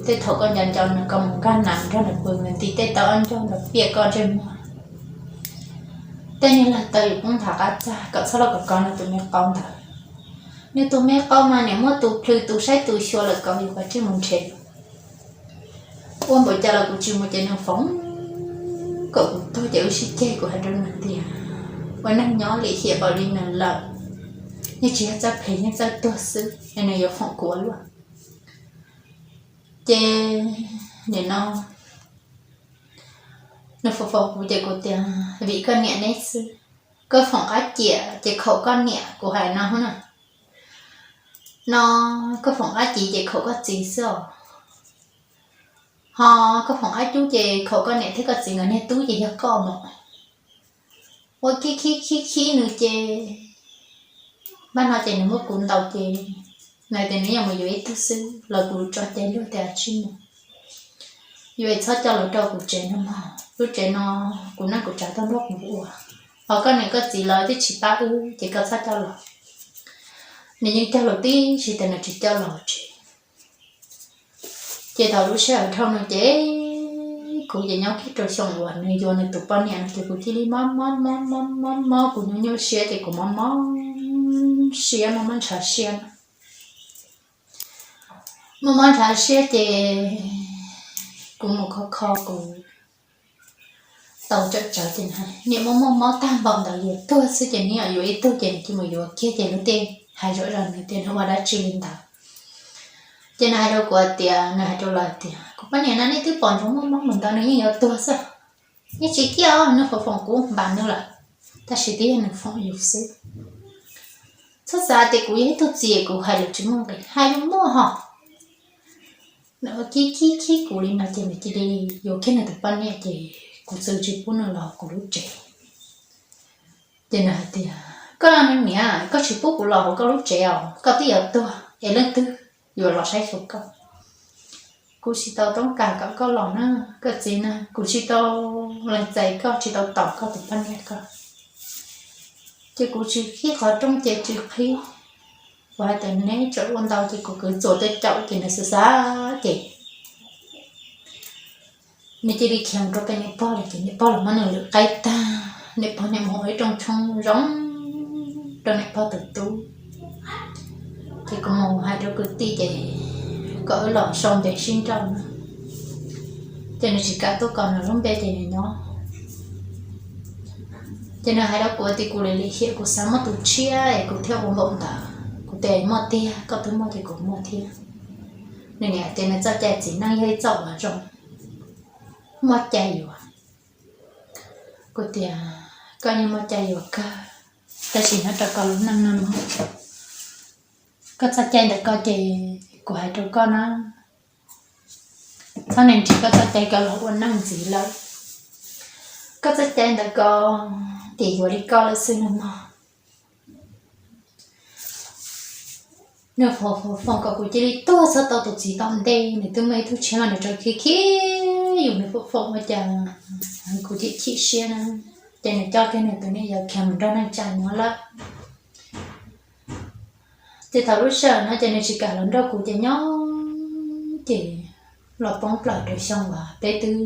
Tej thaum koj nco nco nws, koj mus nkag nas nrog nws pw, nws nti tej tau ob ncaug nrov piaj koj ntsej muag. Tej niag lawg taw yus poob nthav qab txag kom txhob los kov kov nws tus me qau ntawd. Nws tus me qau mas nim muab tus plhws tus saib tus xyuas lawm kov yus kov tsij mus nrhiav. Ua npaum cas los kuv tsis mus ces nws foom kom kuv tuag ces wb sib ceg, kuv hais rau nws tias ua neeg nyob lim hiam npaum li nws lawm, yeej tsis yog txawj phem yeej txawj tuag xwb es nws yuav foom kuv ua luaj. Ces nim no nws foom foom kuv ces kuv tias vim koj niam neb xwb, koj foom qab ciam ces khaum koj niam, kuv hais no na. No koj foom qab ci ces khaum koj txiv xwb os, ho koj foom qab cub ces khaum koj niam thiab koj txiv nkawd niag tub ces yog koj mos. Ua khib khib khib khib nws ces, npaj no ces nws muab kuv ntaus ces, nws tias nws yeej mus yuav ib tug xwb los kuv tso cai luag tias tsis mus, yuav txhob coj los rau kuv tsev no mog, lub tsev no kuv neej kuv tsav tuaj nrog kuv ua, ho koj niam koj txiv lawv twb tsis pab wb ces koj txhob coj los. Nws yeej cog lus tib si tias nws tsis coj los tsev. Ces thaum lub sij hawm dhau no ces kuv ces nyob kiag rau xyoo uas nws yuav nws tus poj niam no ces kuv cia li mob mob mob mob mob mob, kuv nyuaj nyuaj siab ces kuv mob mob siab, mob mob ntshav siab no. Mob mob ntshav siab ces kuv mus kho kho kuv tau tsawm tsawv ces niam muaj muaj mob tag npaum ntawd yuav tuag xwb ces nws yuav ib tug ces nws cia mus yuav kiag ces luag tej hais zom zaws nws tias nws ua dab tsi li ntawd. Ces nws hais rau kuv hais tias, nws hais rau lawv tias kuv poj niam no nej twb pom nws muaj mob mus ntawd nws yeej yuav tuag xwb, yeej tsis ciaj os, nws foom foom kuv npam nws lawm, tab sis twb yog nws foom yus xwb. Txhob xav tias kuv yog ib tug txiv kuv hais lus tsis muaj nqis, hais lus muaj hos. Nws ua khib khib khib kuv li no ces nws cia li yuav kiag nws tus poj niam ces kuv txwv tsis pub nws los kuv lub tsev. Ces nws hais tias koj niam, koj tsis pub kuv los hauv koj lub tsev os, koj twb yuav tuag es leej twg yuav los saib xyuas koj. Kuv tsis tau toob kas kom koj los na, koj txiv na, kuv tsis tau lees txais koj, tsis tau tos koj tus poj niam koj. Ces kuv tsis qhib qhov rooj ces tsis qhib. Kuv hais tias neb tseem ua ntau ces kuv kwv txuas tuaj caum ces nws xav xav ces nws cia li khiav mus rau pem niam pog lawm ces niam pog los muab nws lwm qaib tag, niam pog niam mus ua ib rooj tshoob zoo rau niam pog tus tub. Ces kuv mus hais rau kwv tij ces kom wb los sau npe sib nrauj na. Ces nws tsis kam tuaj kom nws lub npe ces nws nyob. Ces nws hais rau kuv tias kuv lim lim hiam kuv xav muaj tus tshiab es kuv thiaj ua npaum ntawd. Kuv tias muaj tiag, koj twb muaj ces kuv muaj thiab. Nws niam tias nws txoj cai txiv neej yog ib txoj uas zoo, muaj cai yuav. Kuv tias koj yeej muaj cai yuav kawg, tab sis nyob rau koj lub neej no mog, koj txoj cai ntawm koj ces kuv hais rau koj na, txhob niaj nrhiav koj txoj cai koj los ua neej ntxiv lawm. Koj txoj cai ntawm koj ces yuav li koj lawm xwb no mog. Nws foom foom kom kuv cia li tuag txhob tau tus txiv tom ntej, nws twb muaj ib tug tshiab los nws tseem khib khib yus, nws foom foom ua cas kuv chim chim siab na. Ces nws coj kiag nws tus niam yau khiav mus nrog neeg tsa nyob lawm. Ces thaum lub sij hawm no ces nws tsis kam los nrog kuv ces nyob ces los poob plaws rau xyoo uas peb twb,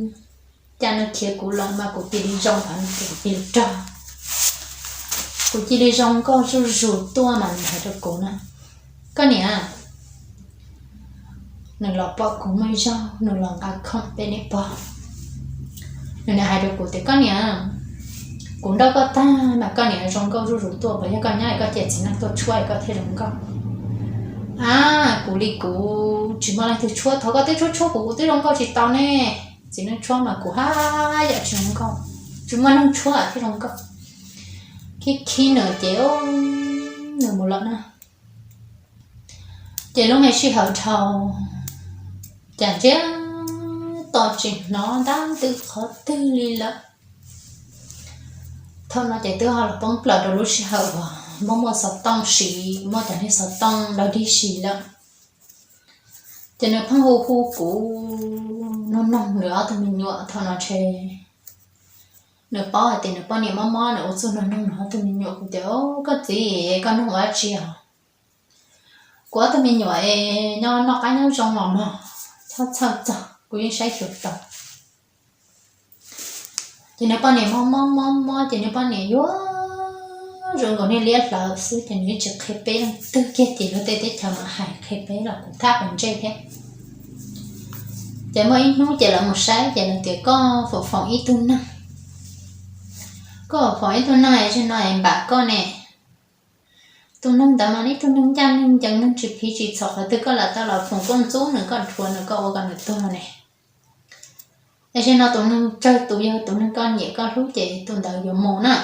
cas nws khiav kuv los mas kuv cia li zoo, kuv cia li rog, kuv cia li zoo nkauj zuj zus tuaj mas nws hais rau kuv na, koj niam, nws los pom kuv muaj ib zaug nws los nqa khoom pem niam pog. Nws niam hais rau kuv tias koj niam, kuv nrauj koj tag mas koj niam zoo nkauj zuj zus tuaj, puas yog koj nyob es koj cia txiv neej tuaj tshuab es koj thiaj zoo nkauj? A, kuv li kuv tsis muaj leej twg tshuab, thov koj twb tshuab tshuab kuv, kuv twb zoo nkauj tsis tau ne. Txiv neej tshuab mas kuv haj yam tsis zoo nkauj, tsis muaj neeg tshuab thiaj zoo nkauj. Khib khib nws ces nws mus lawm na. Ces lub me sij hawm dhau, cas ntsiag to tsis hnov ntab ntws qhov twg li lawm. Thaum no ces twb ho los poob plaws rau lub sij hawm uas muaj muaj xov tooj siv, muaj cov niag xov tooj dog dig siv lawm. Ces nws pheej hu hu kuv, nug noog nws ob tug me nyuam. Thaum no ntshe nws paub hais tias nws poj niam mob mob, nws ua txuj nug noog nws ob tug me nyuam. Kuv tias koj txiv, koj nug ua dab tsi os? Kuv ob tug me nyuam es nyob noj qab nyob zoo los mog, txhob txhawj txog, kuv yeej saib xyuas tau. Ces nws poj niam mob mob mob mob ces nws poj niam yuav zoo nkaus niag liab hlawv xwb ces nws yeej tsis qhia peb leej twg kiag ces luag tej teb chaws mam hais qhia peb los kuv thab qhov ntsej thiab. Ces muaj ib hnub ces lawv mus saib ces lawv tias koj foom foom ib tug neeg, koj foom foom ib tug neeg es zaum no es npam koj ne. Tus neeg ntawd mas ib tug neeg ncaj neeg ncees, neeg tsis phiv tsis txhom, qhov twg koj lam tau los foom koj ntxub nws, koj dhuav nws, koj ua kom nws tuag ne. Es zaum no tus neeg tsawg tus yog tus neeg koj nyiam koj hlub ces tus ntawd yuav mus na.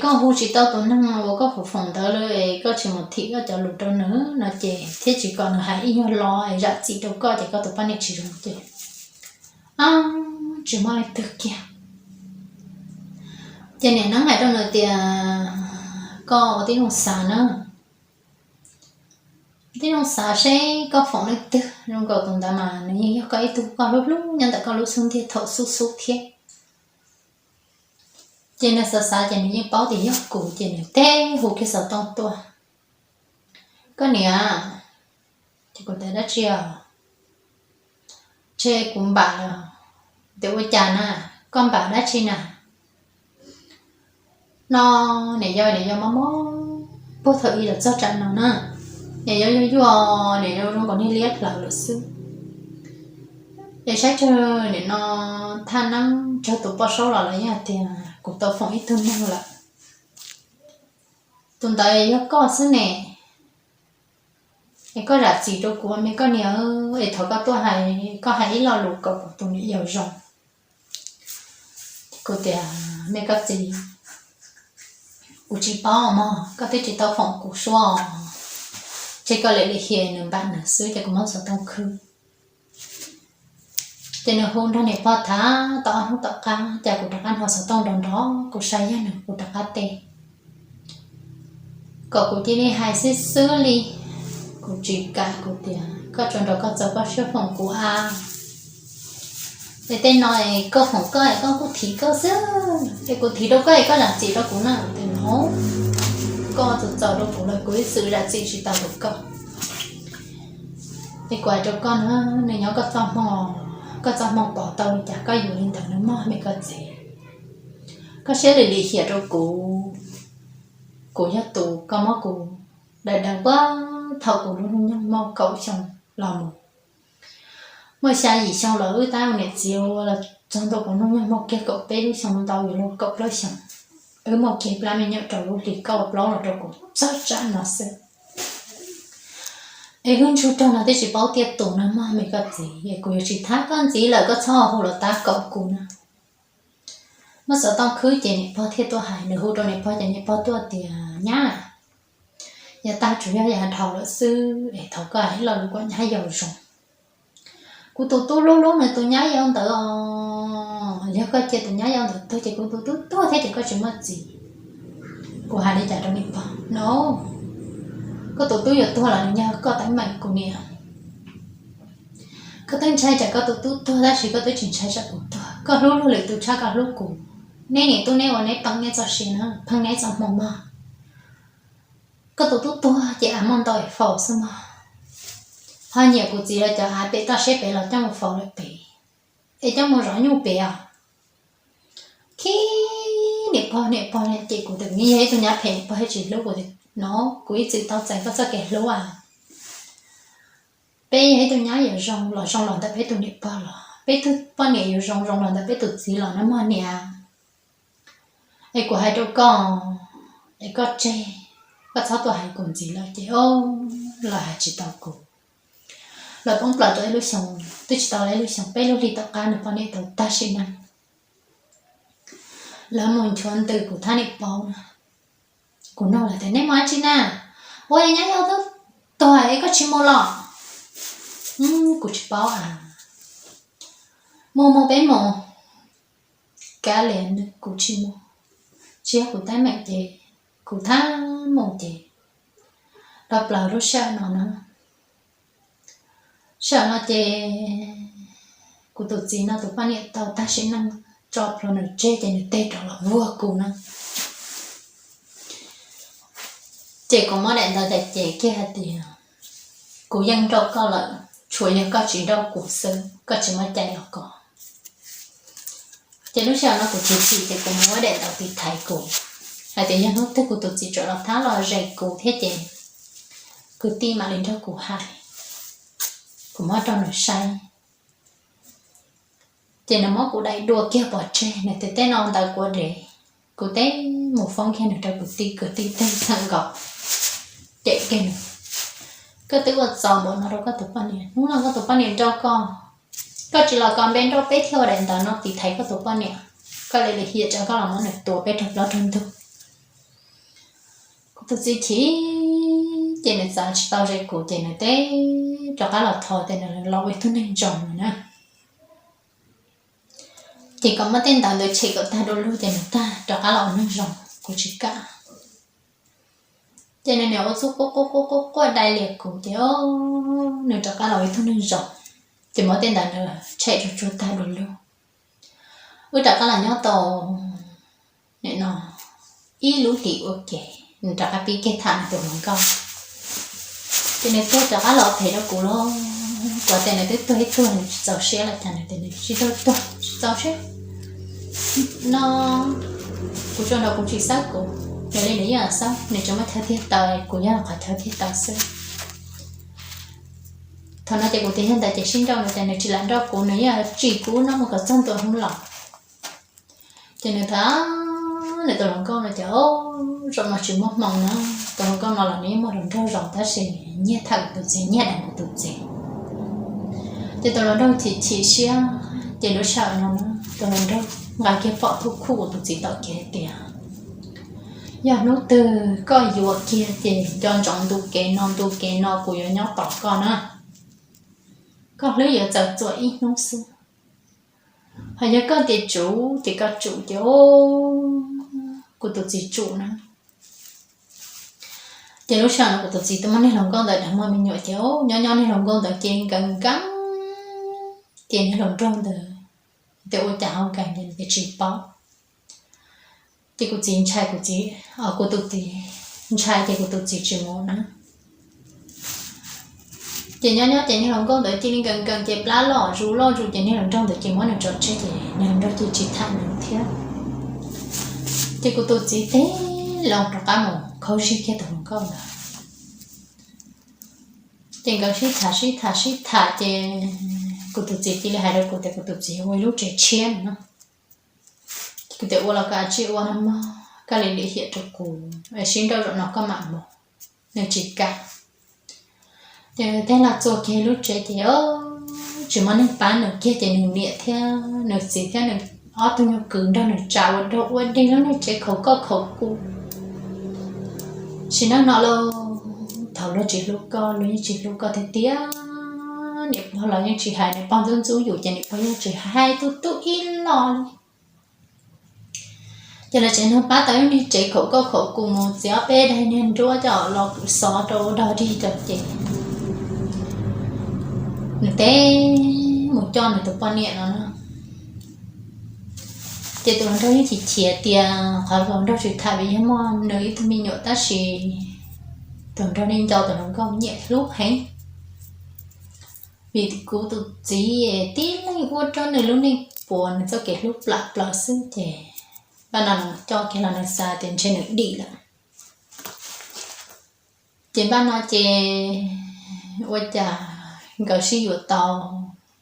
Koj hu tsis tau tus neeg uas koj foom foom ntawd li, koj tsis mus thim koj cov lus rau nws no ces thiab tsis kom nws hais ib nyuag lo es zam txim rau koj ces koj tus poj niam tsis zoo ces tsis muaj leej twg kiag. Ces niam neeb hais rau nws tias koj ua tib zoo xav na, tib zoo xav seb koj foom leej twg zoo nkaus tus ntawd mas nws yeej yog koj ib tug koj hlub hlub nyob ntawm koj lub xub ntiag thaum xub xub thiab. Ces nws xav xav ces nws yeej paub tias yog kuv ces nws teb hu kiag xov tooj tuaj. Koj niam, ces kuv tias dab tsi os? Ces kuv npam lawm. Tias ua cas na, koj npam dab tsi na? No niam yau, niam yau mob mob puag thaum ub los txog tsam no na, niam yau yuag yuag, niam yau zoo nkaus niag liab plawv lawm xwb. Es saib tsawg nim no thaj neeb tsawg tus poj saub los lawv yeej hais tias kuv tau foom ib tug neeg lawm. Tus ntawd yog koj xwb ne, es koj zam txim rau kuv me koj niam, es thov koj tuaj hais, koj hais ib lo lus kom kuv tus niam yau zoo. Kuv tias me koj txiv, kuv tsis paub mog, koj twb tsis tau foom kuv suab, ces koj lam li hiam nws npam nws xwb ces kuv muab xov tooj khwb. Ces nws hu nrog niam pog tham tau ob hnub tom qab ces kuv rov qab hnov xov tooj nrov nrov, kuv saib yog nws kuv rov qab teb kom kuv cia li hais xwb xwb li. Kuv tsis kam, kuv tias koj tsuas nrog koj txaus koj siab foom kuv a. Es tej no es koj foom koj es koj kuj thim koj xwb, es kuv thim rau koj es koj zam txim rau kuv na. Kuv tias no, koj txaus txaus rau kuv lawm kuv ib txwm zam txim tsis tau rau koj. Es kuv hais rau koj na, nws nyob koj txoj hmoo, koj txoj hmoo pom tau li cas koj yuav li ntawd na mog me koj txiv. Koj siab lim lim hiam rau kuv, kuv yog tus koj muab kuv daws daws puag thaum kuv lub hnub nyoog muaj kaum xyoo los mus. Muaj xya yim xyoo los wb tab ua niam txiv ua los txog ntua kuv hnub nyoog muaj kiag kaum peb lub xyoo ntau yuav luag kaum plaub xyoo. Wb muaj kiag plab me nyuam rau lub hlis kaum plaub los rau kuv txog tsam no xwb. Es wb ntsug rog no twb tsis paub tiaj tus no mog me koj txiv, es kuv yuav tsis thab koj ntxiv lawm koj txhob hu los tab kaum kuv na. Muab xov tooj khwb ces niam pog thiaj tuaj hais, nws hu rau niam pog ces niam pog tuaj tias nyab, yav tag tsuas yog yav dhau lawm xwb es thov koj hais ib lo lus kom nyab yau zoo. Kuv tus tub hlub hlub nws tus nyab yau ntawd os, yog koj cia tus nyab yau ntawd tuag ces kuv tus tub tuag thiab ces koj tsis muaj txiv. Kuv hais li cas rau niam pog no, koj tus tub yuav tuag los nws yog koj teeb meem kuv niam. Koj twb ntshai tsam koj tus tub tuag tab sis koj twb tsis ntshai tsam kuv tuag. Koj hlub luag lwm tus tshaj koj hlub kuv. Neb niam tub neb ua neb peem neb txoj sia na, pheej neb txoj hmoo mog. Koj tus tub tuag ces av muaj ntau es faus xwb mog. Ho nyiam kuv txiv los cov av pem toj siab pem los coj mus faus lawm pem, es coj mus zov nyuj pem os. Khib niam pog, niam pog ces kuv tias kuv yeej yog ib tug nyab phem, niam pog thiaj tsis hlub kuv. No, kuv ib txwm tau txais koj txoj kev hlub as. Peb yog ib tug nyab yuav zoo los zoo los ntawm peb tus niam pog los, peb tug poj niam yuav zoo zoo los ntawm peb tus txiv los na mog niam. Es kuv hais rau koj, es koj tseg, koj txhob tuaj hais kuv ntxiv lawm ces o, los hais tsis tau kuv. Los poob plaws rau ib lub xyoo, twb tsis tau ib lub xyoo, peb lub hlis tom qab nws poj niam tau tag sim neej. Lawv mus nchuav ntws kuv thiab niam paub na. Kuv nug lawv tias neb mus dab tsi na? Ua nyab yau twb tuag es koj tsis mus los? Kuv tsis paub a. Mus mus peb mus. Kav liam, kuv tsis mus, tsis yog kuv teeb meem ces kuv thiaj mus ces, los plaws lub sij hawm no na. Sij hawm no ces kuv tus txiv no tus poj niam tau tag sim neej, tso plhuav nws tseg ces nws teg rov los vuag kuv na. Ces kuv muab daim ntawv cem kiag hais tias kuv yeej nrauj koj lawm, tsuas yog koj tsis nrauj kuv xwb, koj tsis muaj cai los kov. Ces lub sij hawm no kuv tsis chim ces kuv muab daim ntawv tiv thaiv kuv hais tias yog hnub twg kuv tus txiv tseem los thab los zes kuv thiab ces kwv tij mam li nrog kuv hais, kuv muab rau nws saib. Ces nws muab kuv daim dua kiag pov tseg, nws tias tej no ntawv kuv dev. Kuv teb mus foob kiag nws rau kwv tij, kwv tij teg txheem nkaus, cem kiag nws. Koj twb ua txaus npaum no rau koj tus poj niam, hnub no koj tus poj niam nrauj koj, koj tsis los kos npe nrauj peb thiaj ua daim ntawv no tiv thaiv koj tus poj niam. Koj li li hiam tsam koj los muab nws tua peb raug plaub raug ntug. Tus txiv chim, ces nws txav tsis tau ze kuv ces nws teb rov qab los thov tias nws los ua ib tug neeg zoo no na. Ces kom muab tej ntawv ntawd tshem kom tag dua lug ces nws tag rov qab los ua neeg zoo, kuv tsis kam. Ces nws niam ua txuj quaj quaj quaj quaj quaj dai lias kuv ces nws rov qab los ua ib tug neeg zoo. Ces muab tej ntawv ntawd tshem tsuag tsuag tag dua lug, wb rov qab los nyob tau nim no ib lub hlis ua ke, nws rov qab pib kiag tham nws tus hluas nkauj. Ces nws tuag rov qab los phem rau kuv lauj, kuv tias nws twb tuag ib tuag nws tsis txaus siab los cas nws tias nws tsis tuag tuag tsis txaus siab no. Kuv tsuas nrog kuv tsis xawb kuv, nws li nws yeej xawb, nws tsuas muaj chaw tiag taw, kuv yog qhov chaw tiag taw xwb. Thaum no ces kuv tias yog ntawd ces sib nrauj no ces nws tsis lam nrauj kuv, nws yeej tsim kuv no mus kom txog ntua hnub laus. Ces nws tham nws tus hluas nkauj no ces zaum no tsis muaj hmoo na, tus hluas nkauj no los nws yeej muaj hluas nraug zoo tab sis nyiag tham kuv tus txiv, nyiag deev kuv tus txiv. Ces tus hluas nraug chim chim siab, ces lub sij hawm no tus hluas nraug nqa kiag pom tub khuj kuv tus txiv tom kev hais tias, yog hnub twg koj yuav kiag ces nco ntsoov ntu kev no ntu kev no kuv yuav nyob tos koj na. Koj hlwb yuav txaus txuas ib hnub xwb. Hos yog koj tias tsum ces koj tsum ces kuv tus txiv tsum na. Ces lub sij hawm no kuv tus txiv twb muaj niag hluas nkauj ntawd, muaj me nyuam ces nyob nyob niag hluas nkauj ntawd ces nkees nkees, ces niag hluas nraug ntawd tias ua cas ho nkees ces nws tias tsis paub. Ces kuv txiv ntshai, kuv txiv, kuv tus txiv ntshai ces kuv tus txiv tsis mus na. Ces nyob nyob ces niag hluas nkauj ntawd cia li nkees nkees ces plab loj zus loj zus ces niag hluas nraug ntawd ces muab nws tso tseg ces niag hluas nraug cia li tsis tham nws thiab. Ces kuv tus txiv teb loo rov qab mus khaub zig kiag tus hluas nkauj ntawd. Ces nkawd sib tham sib tham sib tham ces kuv tus txiv cia li hais rau kuv tias kuv tus txiv ua ib lub tsev tshiab no. Kuv tias ua los koj cia li ua no mog, koj li lim hiam rau kuv, sib nrauj zaum no koj mam mus. Nws tsis kam. Ces nws teb los txua kiag lub tsev ces tsis muaj neeg pab nws kiag ces nws niam thiab nws txiv thiab nws ob tug nyuag kwv nrog nws tsa ua dog ua dig lub niag tsev khaum koj khaum kuv. Sim neej no lauj, thaum luag tsis hlub koj luag yeej tsis hlub koj tiag tiag. Niam pog los yeej tsis hais, niam pog ntxub ntxub yus ces niam pog yeej tsis hais tu tu ib lo li. Ces lawv tsev neeg pab tau ib niag tsev khaum koj khaum kuv mus txiav ob peb daim niag nruab coj los kuv xov rau ua dog dig rau ces nws teb mus coj nws tus poj niam no na. Ces tus hluas nraug yeej chim chim tias qhov hluas nraug tsis tham vim yog muaj nws ib tug me nyuam tab sis tus hluas nraug yeej nco tus hluas nkauj nyiam hlub heev. Vim kuv tus txiv tib leeg ua rau nws lub neej puas nws txoj kev hlub plam plaws xwb ces npaj no nws coj kiag los nws xav tias ntshe nws dim lawm. Ces npaj no ces ua cas nkawd sib yuav tau,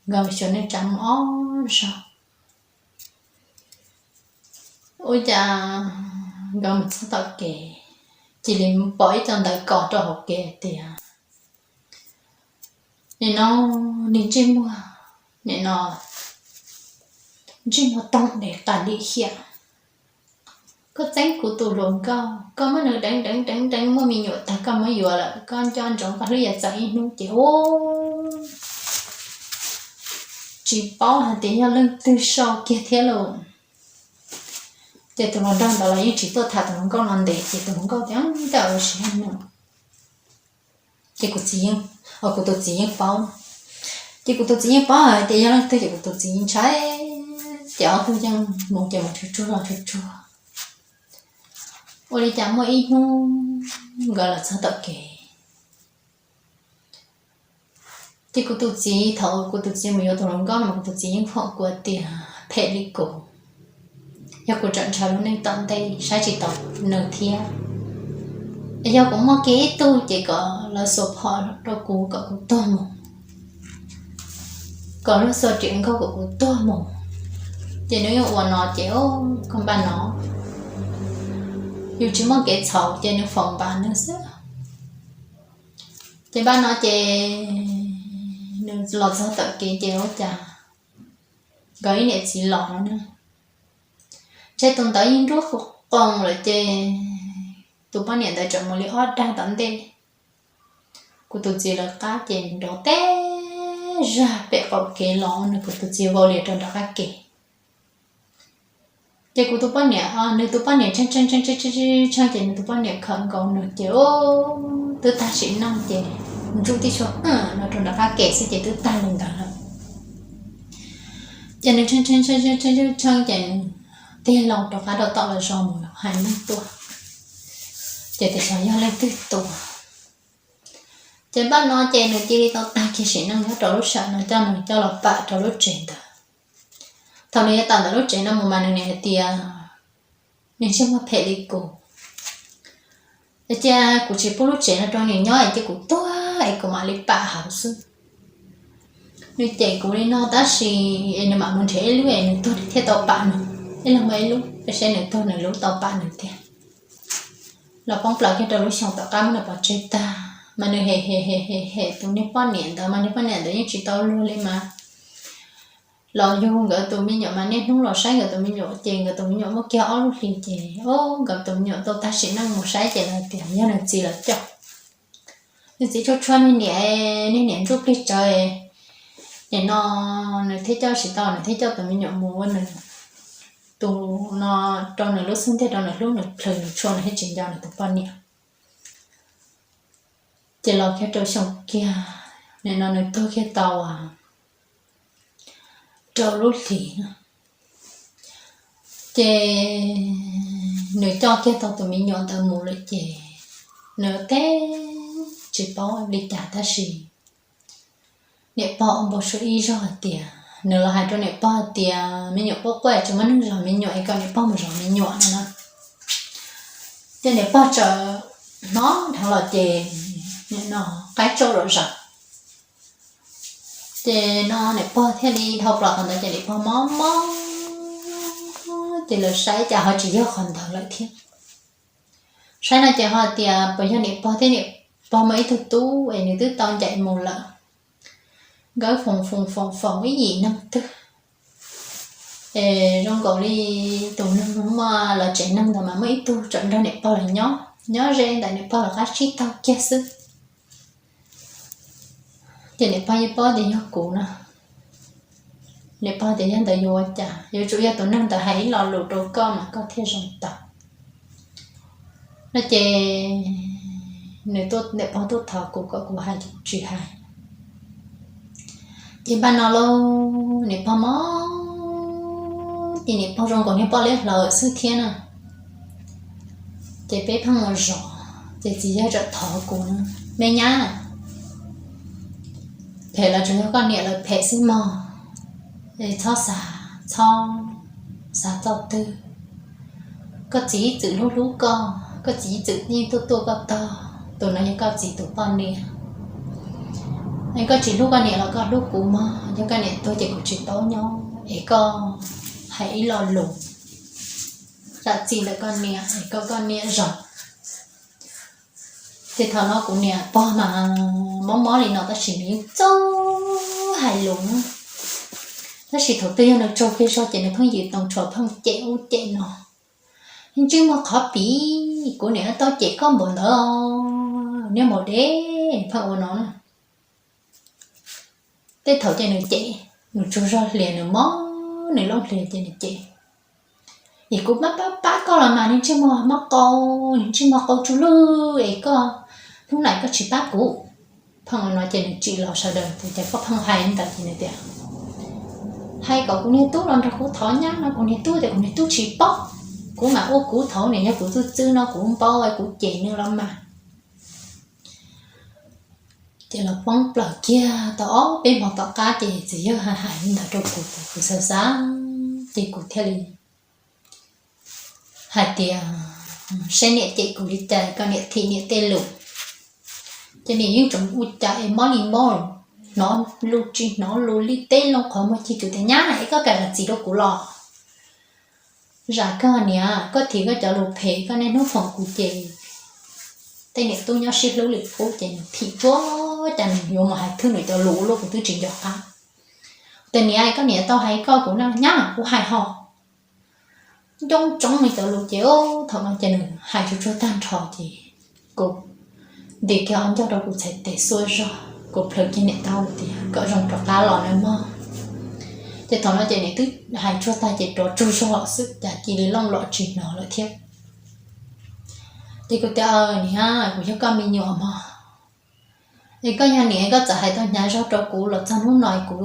nkawd mus xyuas neej tsa mus ob zaug. Ua cas nkawd mus txog tom kev, cia li pom ib co ntawv kos rau hauv kev hais tias, nim no niag ntsej muag, nim no ntsej muag toog dev qas lim hiam, koj txeeb kuv tus hluas nkauj, koj muab nws deev deev deev deev muaj me nyuam tag koj muab yuav lawm, koj nco ntsoov koj hlwb yuav txaus ib hnub ces ua tsis paub hais tias yog leej twg sau kiag thiab lauj. Ces tus hluas nraug ntawd los yeej tsis tuaj tham tus hluas nkauj no ntev ces tus hluas nkauj tias, Ntawm ua siab no. Ces kuv txiv, kuv tus txiv yeej paub. Ces kuv tus txiv yeej paub hais tias yog leej twg ces kuv tus txiv yeej ntshai. Ces ob tug yeej mus ces mus tsuag tsuag los tsuag tsuag. Ua li cas muaj ib hnub nkawd los txog tom kev, ces kuv tus txiv, thaum kuv tus txiv mus yuav tus hluas nkauj no kuv tus txiv yeej foom kuv tias phem li kuv, yog kuv tseem ntshaw lub neej tom ntej saib tsis taus nws thiab, es yog kuv muaj kiag ib tug ces kom lawv xuas phom rau kuv kom kuv tuag mus, kom luag xuas riam nkauj kom kuv tuag mus. Ces nws yeej ua no ces koj npaj no, yus tsis muaj kev txhaum ces nws foom npas nws xwb. Ces npaj no ces nws los txog tom kev ces ua cas nkawd ib niam txiv los no na, ntshe tus ntawd yeej nruab qus qoos lawm ces tus poj niam ntawd tseem mus li ob dag tom ntej kuv tus txiv lawv qab ces nrov teb zag pem qaum kev los nws kuv tus txiv vau li rau nram qab ke. Ces kuv tus poj niam, nws tus poj niam tshee tshee tshee tshee ces nws tus poj niam khawm nkaus nws ces twb tag sim neej ces ntsuj tib suab no rau nram qab ke xwb ces twb tag li ntawd lawm. Ces nws tshee tshee tshee ces nws tig loo rov qab rau tom lawv zos mus hais neeg tuaj. Ces tias xyov yog leej twg tua. Ces npaj no ces nws cia li tau tag kiag sim neej nyob rau lub sij hawm no coj nws coj los pam rau lub tsev ntawd. Thaum nws yuav tawm ntawm lub tsev no mus mas nws niam hais tias, nws ntsej muag phem li kuv, es cia kuv tsis pub lub tsev no rau nws nyob es cia kuv tuag es kuv mam li pam hauv xwb. Nws cem kuv li no tab sis es nws mam mus nrhiav ib lub es nws tuag nws thiaj tau pam nws, ib leeg muaj ib lub, peb saib nws tuag nws lub tau pam nws tiag. Los poob plaws kiag rau lub xyoo tom qab muab nws pov tseg tag mas nws hem hem hem hem hem tus niag poj niam ntawd mas niag poj niam ntawd yeej tsis tau luag li mas los yug nkawd tus me nyuam mas niaj hnub los saib nkawd tus me nyuam ces nkawd tus me nyuam muaj kiag ob lub hlis ces o nkawd tus me nyuam tau tag sim neej mus saib ces lawv tias yog nws txiv lawv coj. Nws txiv tshua tshua niag niam, niag niam ntsuj plig tsawv, nim no nws thiaj coj tsis tau nws thiaj coj tus me nyuam mus ua nws tus no rau nws lub xub ntiag rau nws hlub nws plhws nws tshua nws thiaj tsis nco nws tus poj niam. Ces los kiag rau xyoo kiag, nim no nws tuag kiag tau rau lub hlis no, ces nws coj kiag tau tus me nyuam ntawd mus lawm ces nws teb tsis paub li cas tab sis niam pog ua npau suav ib zaug hais tias nws los hais rau niam pog hais tias me nyuam quaj quaj tsis muaj neeg zov me nyuam es kom niam pog mus zov me nyuam no na. Ces niam pog txawm hnov dhau los ces nim no qaib tsauj zom zaws. Ces no niam pog thiaj li dhau plaws qhov ntawd ces niam pog mob mob ces lawv saib cas ho tsis yog qhov ntawd lawm thiab. Saib no ces ho tias puas yog niam pog thiab niam pog muaj ib tug tub es nws twb tau ncaim mus lawm, nkawd foom foom foom foom ib yim neeg twg es zoo nkaus li tus neeg muaj lawv tsev neeg ntawd mas muaj ib tug tseem nrog niam pog lawv nyob, nyob ze ntawm niam pog lawv qab tsib taug kiag xwb. Ces niam pog yeej paub tias yog kuv no. Niam pog tias yog ntawd yuav ua cas, yuav tsum yog tus neeg ntawd hais ib lo lus rau koj mas koj thiaj zoo tau no ces nws, niam pog tuaj thov kuv kom kuv hais ces kuv tsis hais. Ces npaj no lauj, niam pog mob ces niam pog zoo nkaus niag poj liab hlawv xwb thiab na. Ces peb pheej mus zov ces txiv yawg txawm thov kuv, me nyab, phem los tsuas yog koj niam lawv phem xwb mog, es txhob xav, txhob xav txog twg. Koj txiv ib txwm hlub hlub koj, koj txiv ib txwm yeej tuaj tuaj koj tog, tus no yog koj txiv tus poj niam. Es koj tsis hlub koj niam los koj hlub kuv mog, yog koj niam tuag ces kuv tsis paub nyob, es koj hais ib lo lus zam txim ntawm koj niam es kom koj niam zoo. Ces thaum no kuv niam pog mas mob mob li no tab sis nws yeej txawj hais lus na. Tab sis thaum twg yog nws tsaug kiag zog ces nws pheej yws toos tshuam pheej cem ub cem no. Yeej tsis muaj qhov pim, kuv niam tau cem koj npaum ntawd, niag maum dev pheej ua no na. Tej thaum ces nws cem, nws tsaug zog hlias nws mob nws looj hlias ces nws cem. Es kuv pab pab pab koj los mas nws tsis muaj mob qau, nws tsis muaj qau tsuj lwj es koj hnub no koj tsis pab kuv. Pheej ua no ces nws tsim los sawv daws tias cas koj pheej hais ntawd ces nws tias hais kom kuv niag tub los nrog kuv thov nyab no, kuv niag tub tias kuv niag tub tsis paub, kuv mam ua kuv thaum niam yog kuv txwj txwb no kuv npau kuv cem nws los mas. Ces los poob plaws kiag tau ob peb hmo tom qab ces txiv yawg hais hais li ntawd rau kuv, kuv xav xav, ces kuv thiaj li hais tias saib niam cem kuv li cas koj niam thim niam tej lus. Ces niam yeej tseem ua cas es mob li mob, hnov lus tsis hnov lus li, teb loo qhov muag cig tsum tias nyab es koj kam zam txim rau kuv los. Zam kawg niam, koj thim koj cov lus phem, koj niaj hnub foom kuv ces tej niam tub nyob sib hlub li qub ces nws thim tsuag, cas nws yuav mus hais thwj nws cov lus ua luaj kuv twb tsis nco qab. Tias niam, koj niam tau hais koj kuv na, nyab kuv hais ho. coob coob li cov lus ces thaum no ces nws hais tsuag tsuag tag nrho ces kuv nti kiag ob ncauj rau kuv txhais tes xuab zog, kuv plhws kiag niam taub tias kom zoo rov qab los nawb mog. Ces thaum no ces niam twb hais tsuag tag ces rov tsaug zog xwb cas cia li looj los tsis hnov lawm thiab. Ces kuv tias, niam, kuv yog koj me nyuam mog, es koj yog niam koj txawm hais tau hnyav zog rau kuv los txog hnub no kuv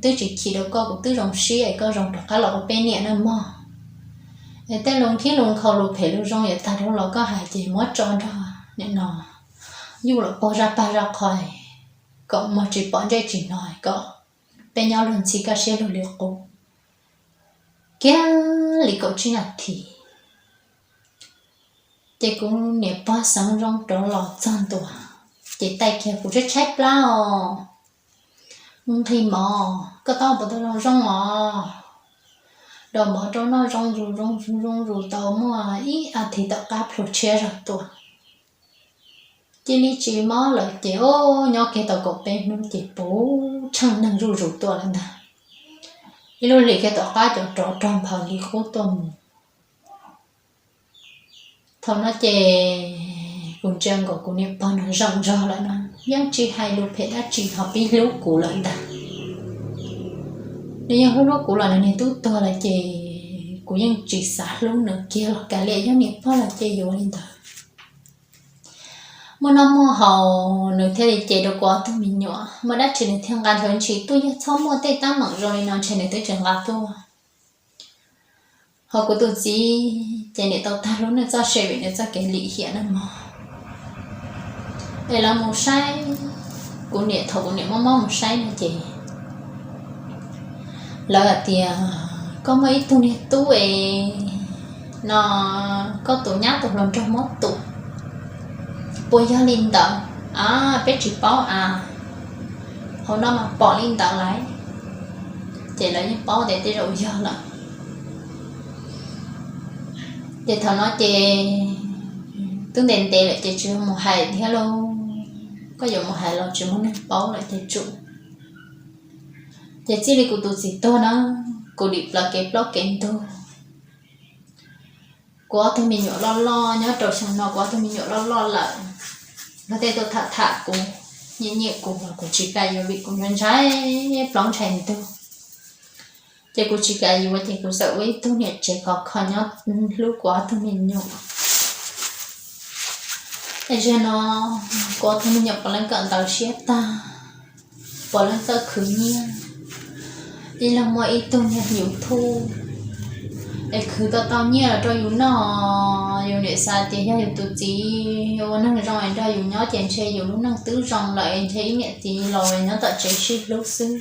twb tsis chim rau koj, kuv twb zoo siab es koj zoo rov qab los ua peb niam nawb mog. Es tej lus khib lus nkhaus lus phem lus zoo yuav tag dhau los koj hais ces muab tso nrog nim no yuj los pog zaj pag zaj qho kom muag tsis pom ntsej tsis hnov kom peb nyob luag ntxhi kaj siab luag li qub kiag li kaum tsib nas this. Ces kuv niam pog xeev zoo rov los txog ntua, ces taij kiag kuv tshaib tshaib plab os, nqhis mov, koj tau puas tau zoo zoo os, daus mov rau noj zoo zus zoo zus zoo zus tau muaj ib as thiv tom qab plhu tshiab zog tuaj. Cia li tsis mob lawm ces nyob kiag tau kaum peb hnub ces puv tsheej neeg zuj zus tuaj lawm ntag. Ib lub hlis kiag tom qab cov rov rog nphaws li qub tuaj mus. Thaum no ces kuv ntsia nkaus kuv niam pog no zeem zog lawm no, yeej tsis hais lus phem dab tsi ho pib hlub kuv lawm ntag. Nws yeej hlub hlub kuv los nws niag tub tuag lawm ces kuv yeej tsis xav hlub nws kiag los kav liam yog niam pog lawm ces yuav li ntawd. Muaj noj muaj haus nws thiaj li cem rau kuv ob tug me nyuam, muaj dab tsi nws thiaj nqa nrhav ntshis tuaj, yog txhob muaj tej teeb meem zoo li no ntshe nws twb tsis nqa tuaj. Ho kuv tus txiv ces niam tau tag lub neej txoj sia vim nws txoj kev lim hiam no mog. Es lawv mus saib kuv niam, thaum kuv niam mob mob mus saib no ces lawv hais tias, koj muaj ib tug niag tub es no koj tus nyab tus hluas nraug muab tua, puas yog li ntawd? A, peb tsis paub a, hauv no mas pom li ntawd lawm. Ces lawv yeej paub tias tej zaum yog lawm. Ces thaum no ces twb ntev ntev lawm ces tsis mus hais thiab lauj, koj yuav mus hais los tsis muaj neeg paub lawm ces tsum. Ces txij li kuv tus txiv tuag na, kuv dim plaws kev plaub kev ntug. Kuv ob tug me nyuam loj loj nyob rau xyoo no, kuv ob tug me nyuam loj loj lawm, luag tej tuaj tham tham kuv, nyiam nyiam kuv los kuv tsis kam yuav vim kuv ntshai ntshai plaub ntshai ntug. Ces kuv tsis kam yuav ces kuv txawm ua ib tug niam tsev khov kho nyob hlub kuv ob tug me nyuam. Es zaum no kuv ob tug me nyuam puav leej kawm ntawv siab tag, puav leej txawj khwv nyiaj, ib leeg muaj ib tug niag YouTube, es khwv tau tau nyiaj los rau yus noj. Yus niam xav tias yog yus tus txiv ua neeg zoo es nrog yus nyob ces ntshe yus lub neej twb zoo lawm es ntshe ib niam txiv los nyob tom tsev sib hlub xwb.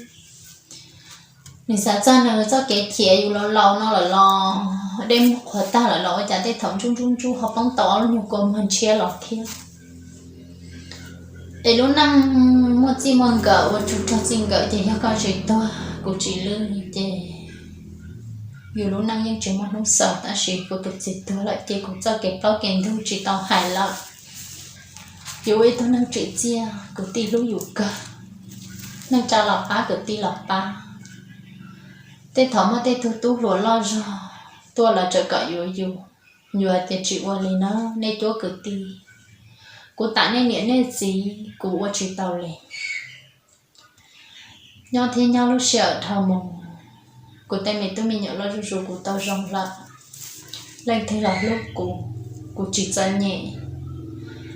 Nws xav txog nws txoj kev khiav, yus laus laus no lawm los dej muag qhuav tag lawm los ua cas tej thaum ntsuj ntsuj ntsuj ho poob tau ob lub nyuag kua muag ntshiab los thiab. Es lub neej muaj txij muaj nkawm, ua tsuj rog txij nkawm ces yog koj tsis tuag kuv tsis lwj ces yus lub neej yeej tsis muaj hnub xaus, tab sis kuv tus txiv tuag lawm ces kuv txoj kev plaub kev ntug tsis tau hais lawm. Yus ua ib tug neeg tsim txiaj, kwv tij hlub yus kawg, neej tsa los pab kwv tij los pab. Tej thaum muaj tej tug tub hluas loj zog tuaj lawv tseem kom yuav yus, yus hais tias tsis ua li na nej cuab kwv tij, kuv tam nej niam nej txiv kuv ua tsis tau li. Nyob thiab nyob lub sij hawm dhau mus, kuv tej me tub me nyuam loj zuj zus kuv tau zoo lawm, leej twg los hlub kuv, kuv tsis txom nyem.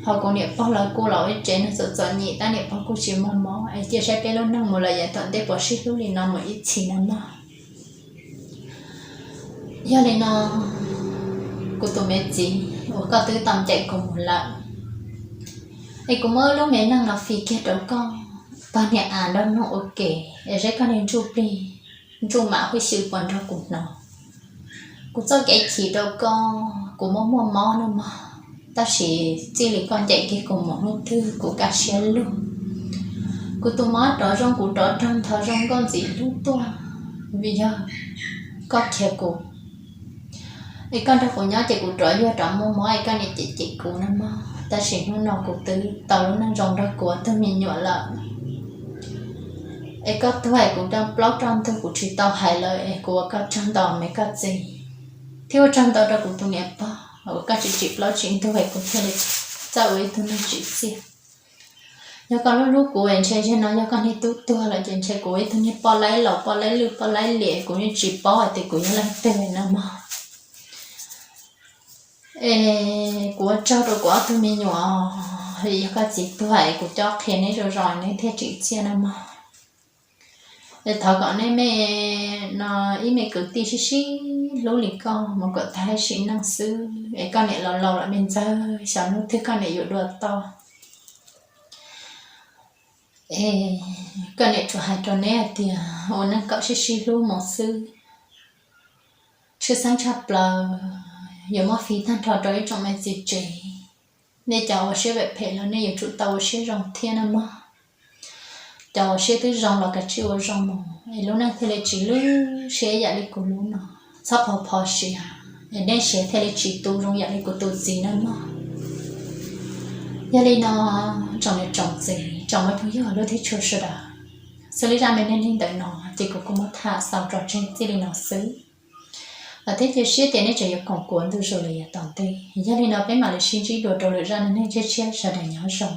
Ho kuv niam pog lawv kuj los ua tsev neeg txom txom nyem tab niam pog kuj tsis muaj mob es cia saib peb lub neej mus lawm yav tom ntej puas sib hlub li no mus ib txhis no mog. Yog li no, kuv tus me txiv uas koj twb tau ncaim kuv mus lawm, es kuv muab wb lub me neej no fij kiag rau koj, pog niam a nrog mloog ua ke, es saib koj niag ntsuj plig ntsuj mam huj xyw puas nrog kuv hnov. Kuv txoj kev chim rau koj kuv muaj muaj mob no mog, tab sis txij li koj ncaim kiag kuv mus hnub twg kuv kaj siab lug. Kuv tus mob rov zoo, kuv rov rog ntho zoo nkauj ntxim hlub tuaj, vim yog koj khiav kuv. Es koj nrog kuv nyob ces kuv rov yuag rov muaj mob es koj niam cem cem kuv no mog, tab sis hnub no kuv twb tau lub neej zoo nrog kuv ob tug me nyuam lawm. Es koj tuag es kuv rau plaub rau ntug kuv tsis tau hais lawm es kuv ua koj tsaug ntau me koj txiv. Thiab ua tsaug ntau rau kuv tus niam pog uas koj tsis tsim plaub tsim ntug es kuv thiaj li txawj ua ib tug neeg tsim txiaj. Yog koj hlub hlub kuv es ntshe zaum no yog koj niag tub tuag lawm ces ntshe kuv ua ib tug niag poj laib laus poj laib lwj poj laib liam kuv yeej tsis paub hais tias kuv yog leej twg no mog. Es kuv ua tsaug rau kuv ob tug me nyuam, yog koj txiv tuag es kuv coj qhia neb zoo zoo neb thiaj tsim txiaj no mog. Es thov kom nej me no ib me kwv tij sib sib hlub li koj mus kom tag sim neej xwb es koj niam laus laus lawm me ntxawg xyov hnub twg koj niam yuav dua toj. Es koj niam tsuas hais rau neb hais tias ua neej kom sib sib hlub mus xwb. Tshwj xeeb tshaj plaws yuav muab fij tag nrho rau ib tsoom me txiv tsev. Nej cov ua siab phem phem los nej yuav tsum tau ua siab zoo thiab no mog. Cov ua siab twb zoo los kav tsij ua zoo mus es lub neej thiaj li tsis lwj siab yam li kuv lub no. Txhob phov phov siav es nej siav thiaj li tsis tu zoo yam li kuv tus txiv no mog. Yog li no, tsoom niam tsoom txiv tsoom me phooj ywg lub thib tshua sawv daws, xws li zaj me neej neeg ntawm no ces kuv kuj muab tham xaus tso tseg txij li no xwb. Vam thiab cia siab tias nej tseem yuav koom kuv ntu zus los yav tom ntej. Yog li no peb mam li sib ntsib dua rau lwm zaj neej neeg tshiab tshiab, sawv daws nyob zoo.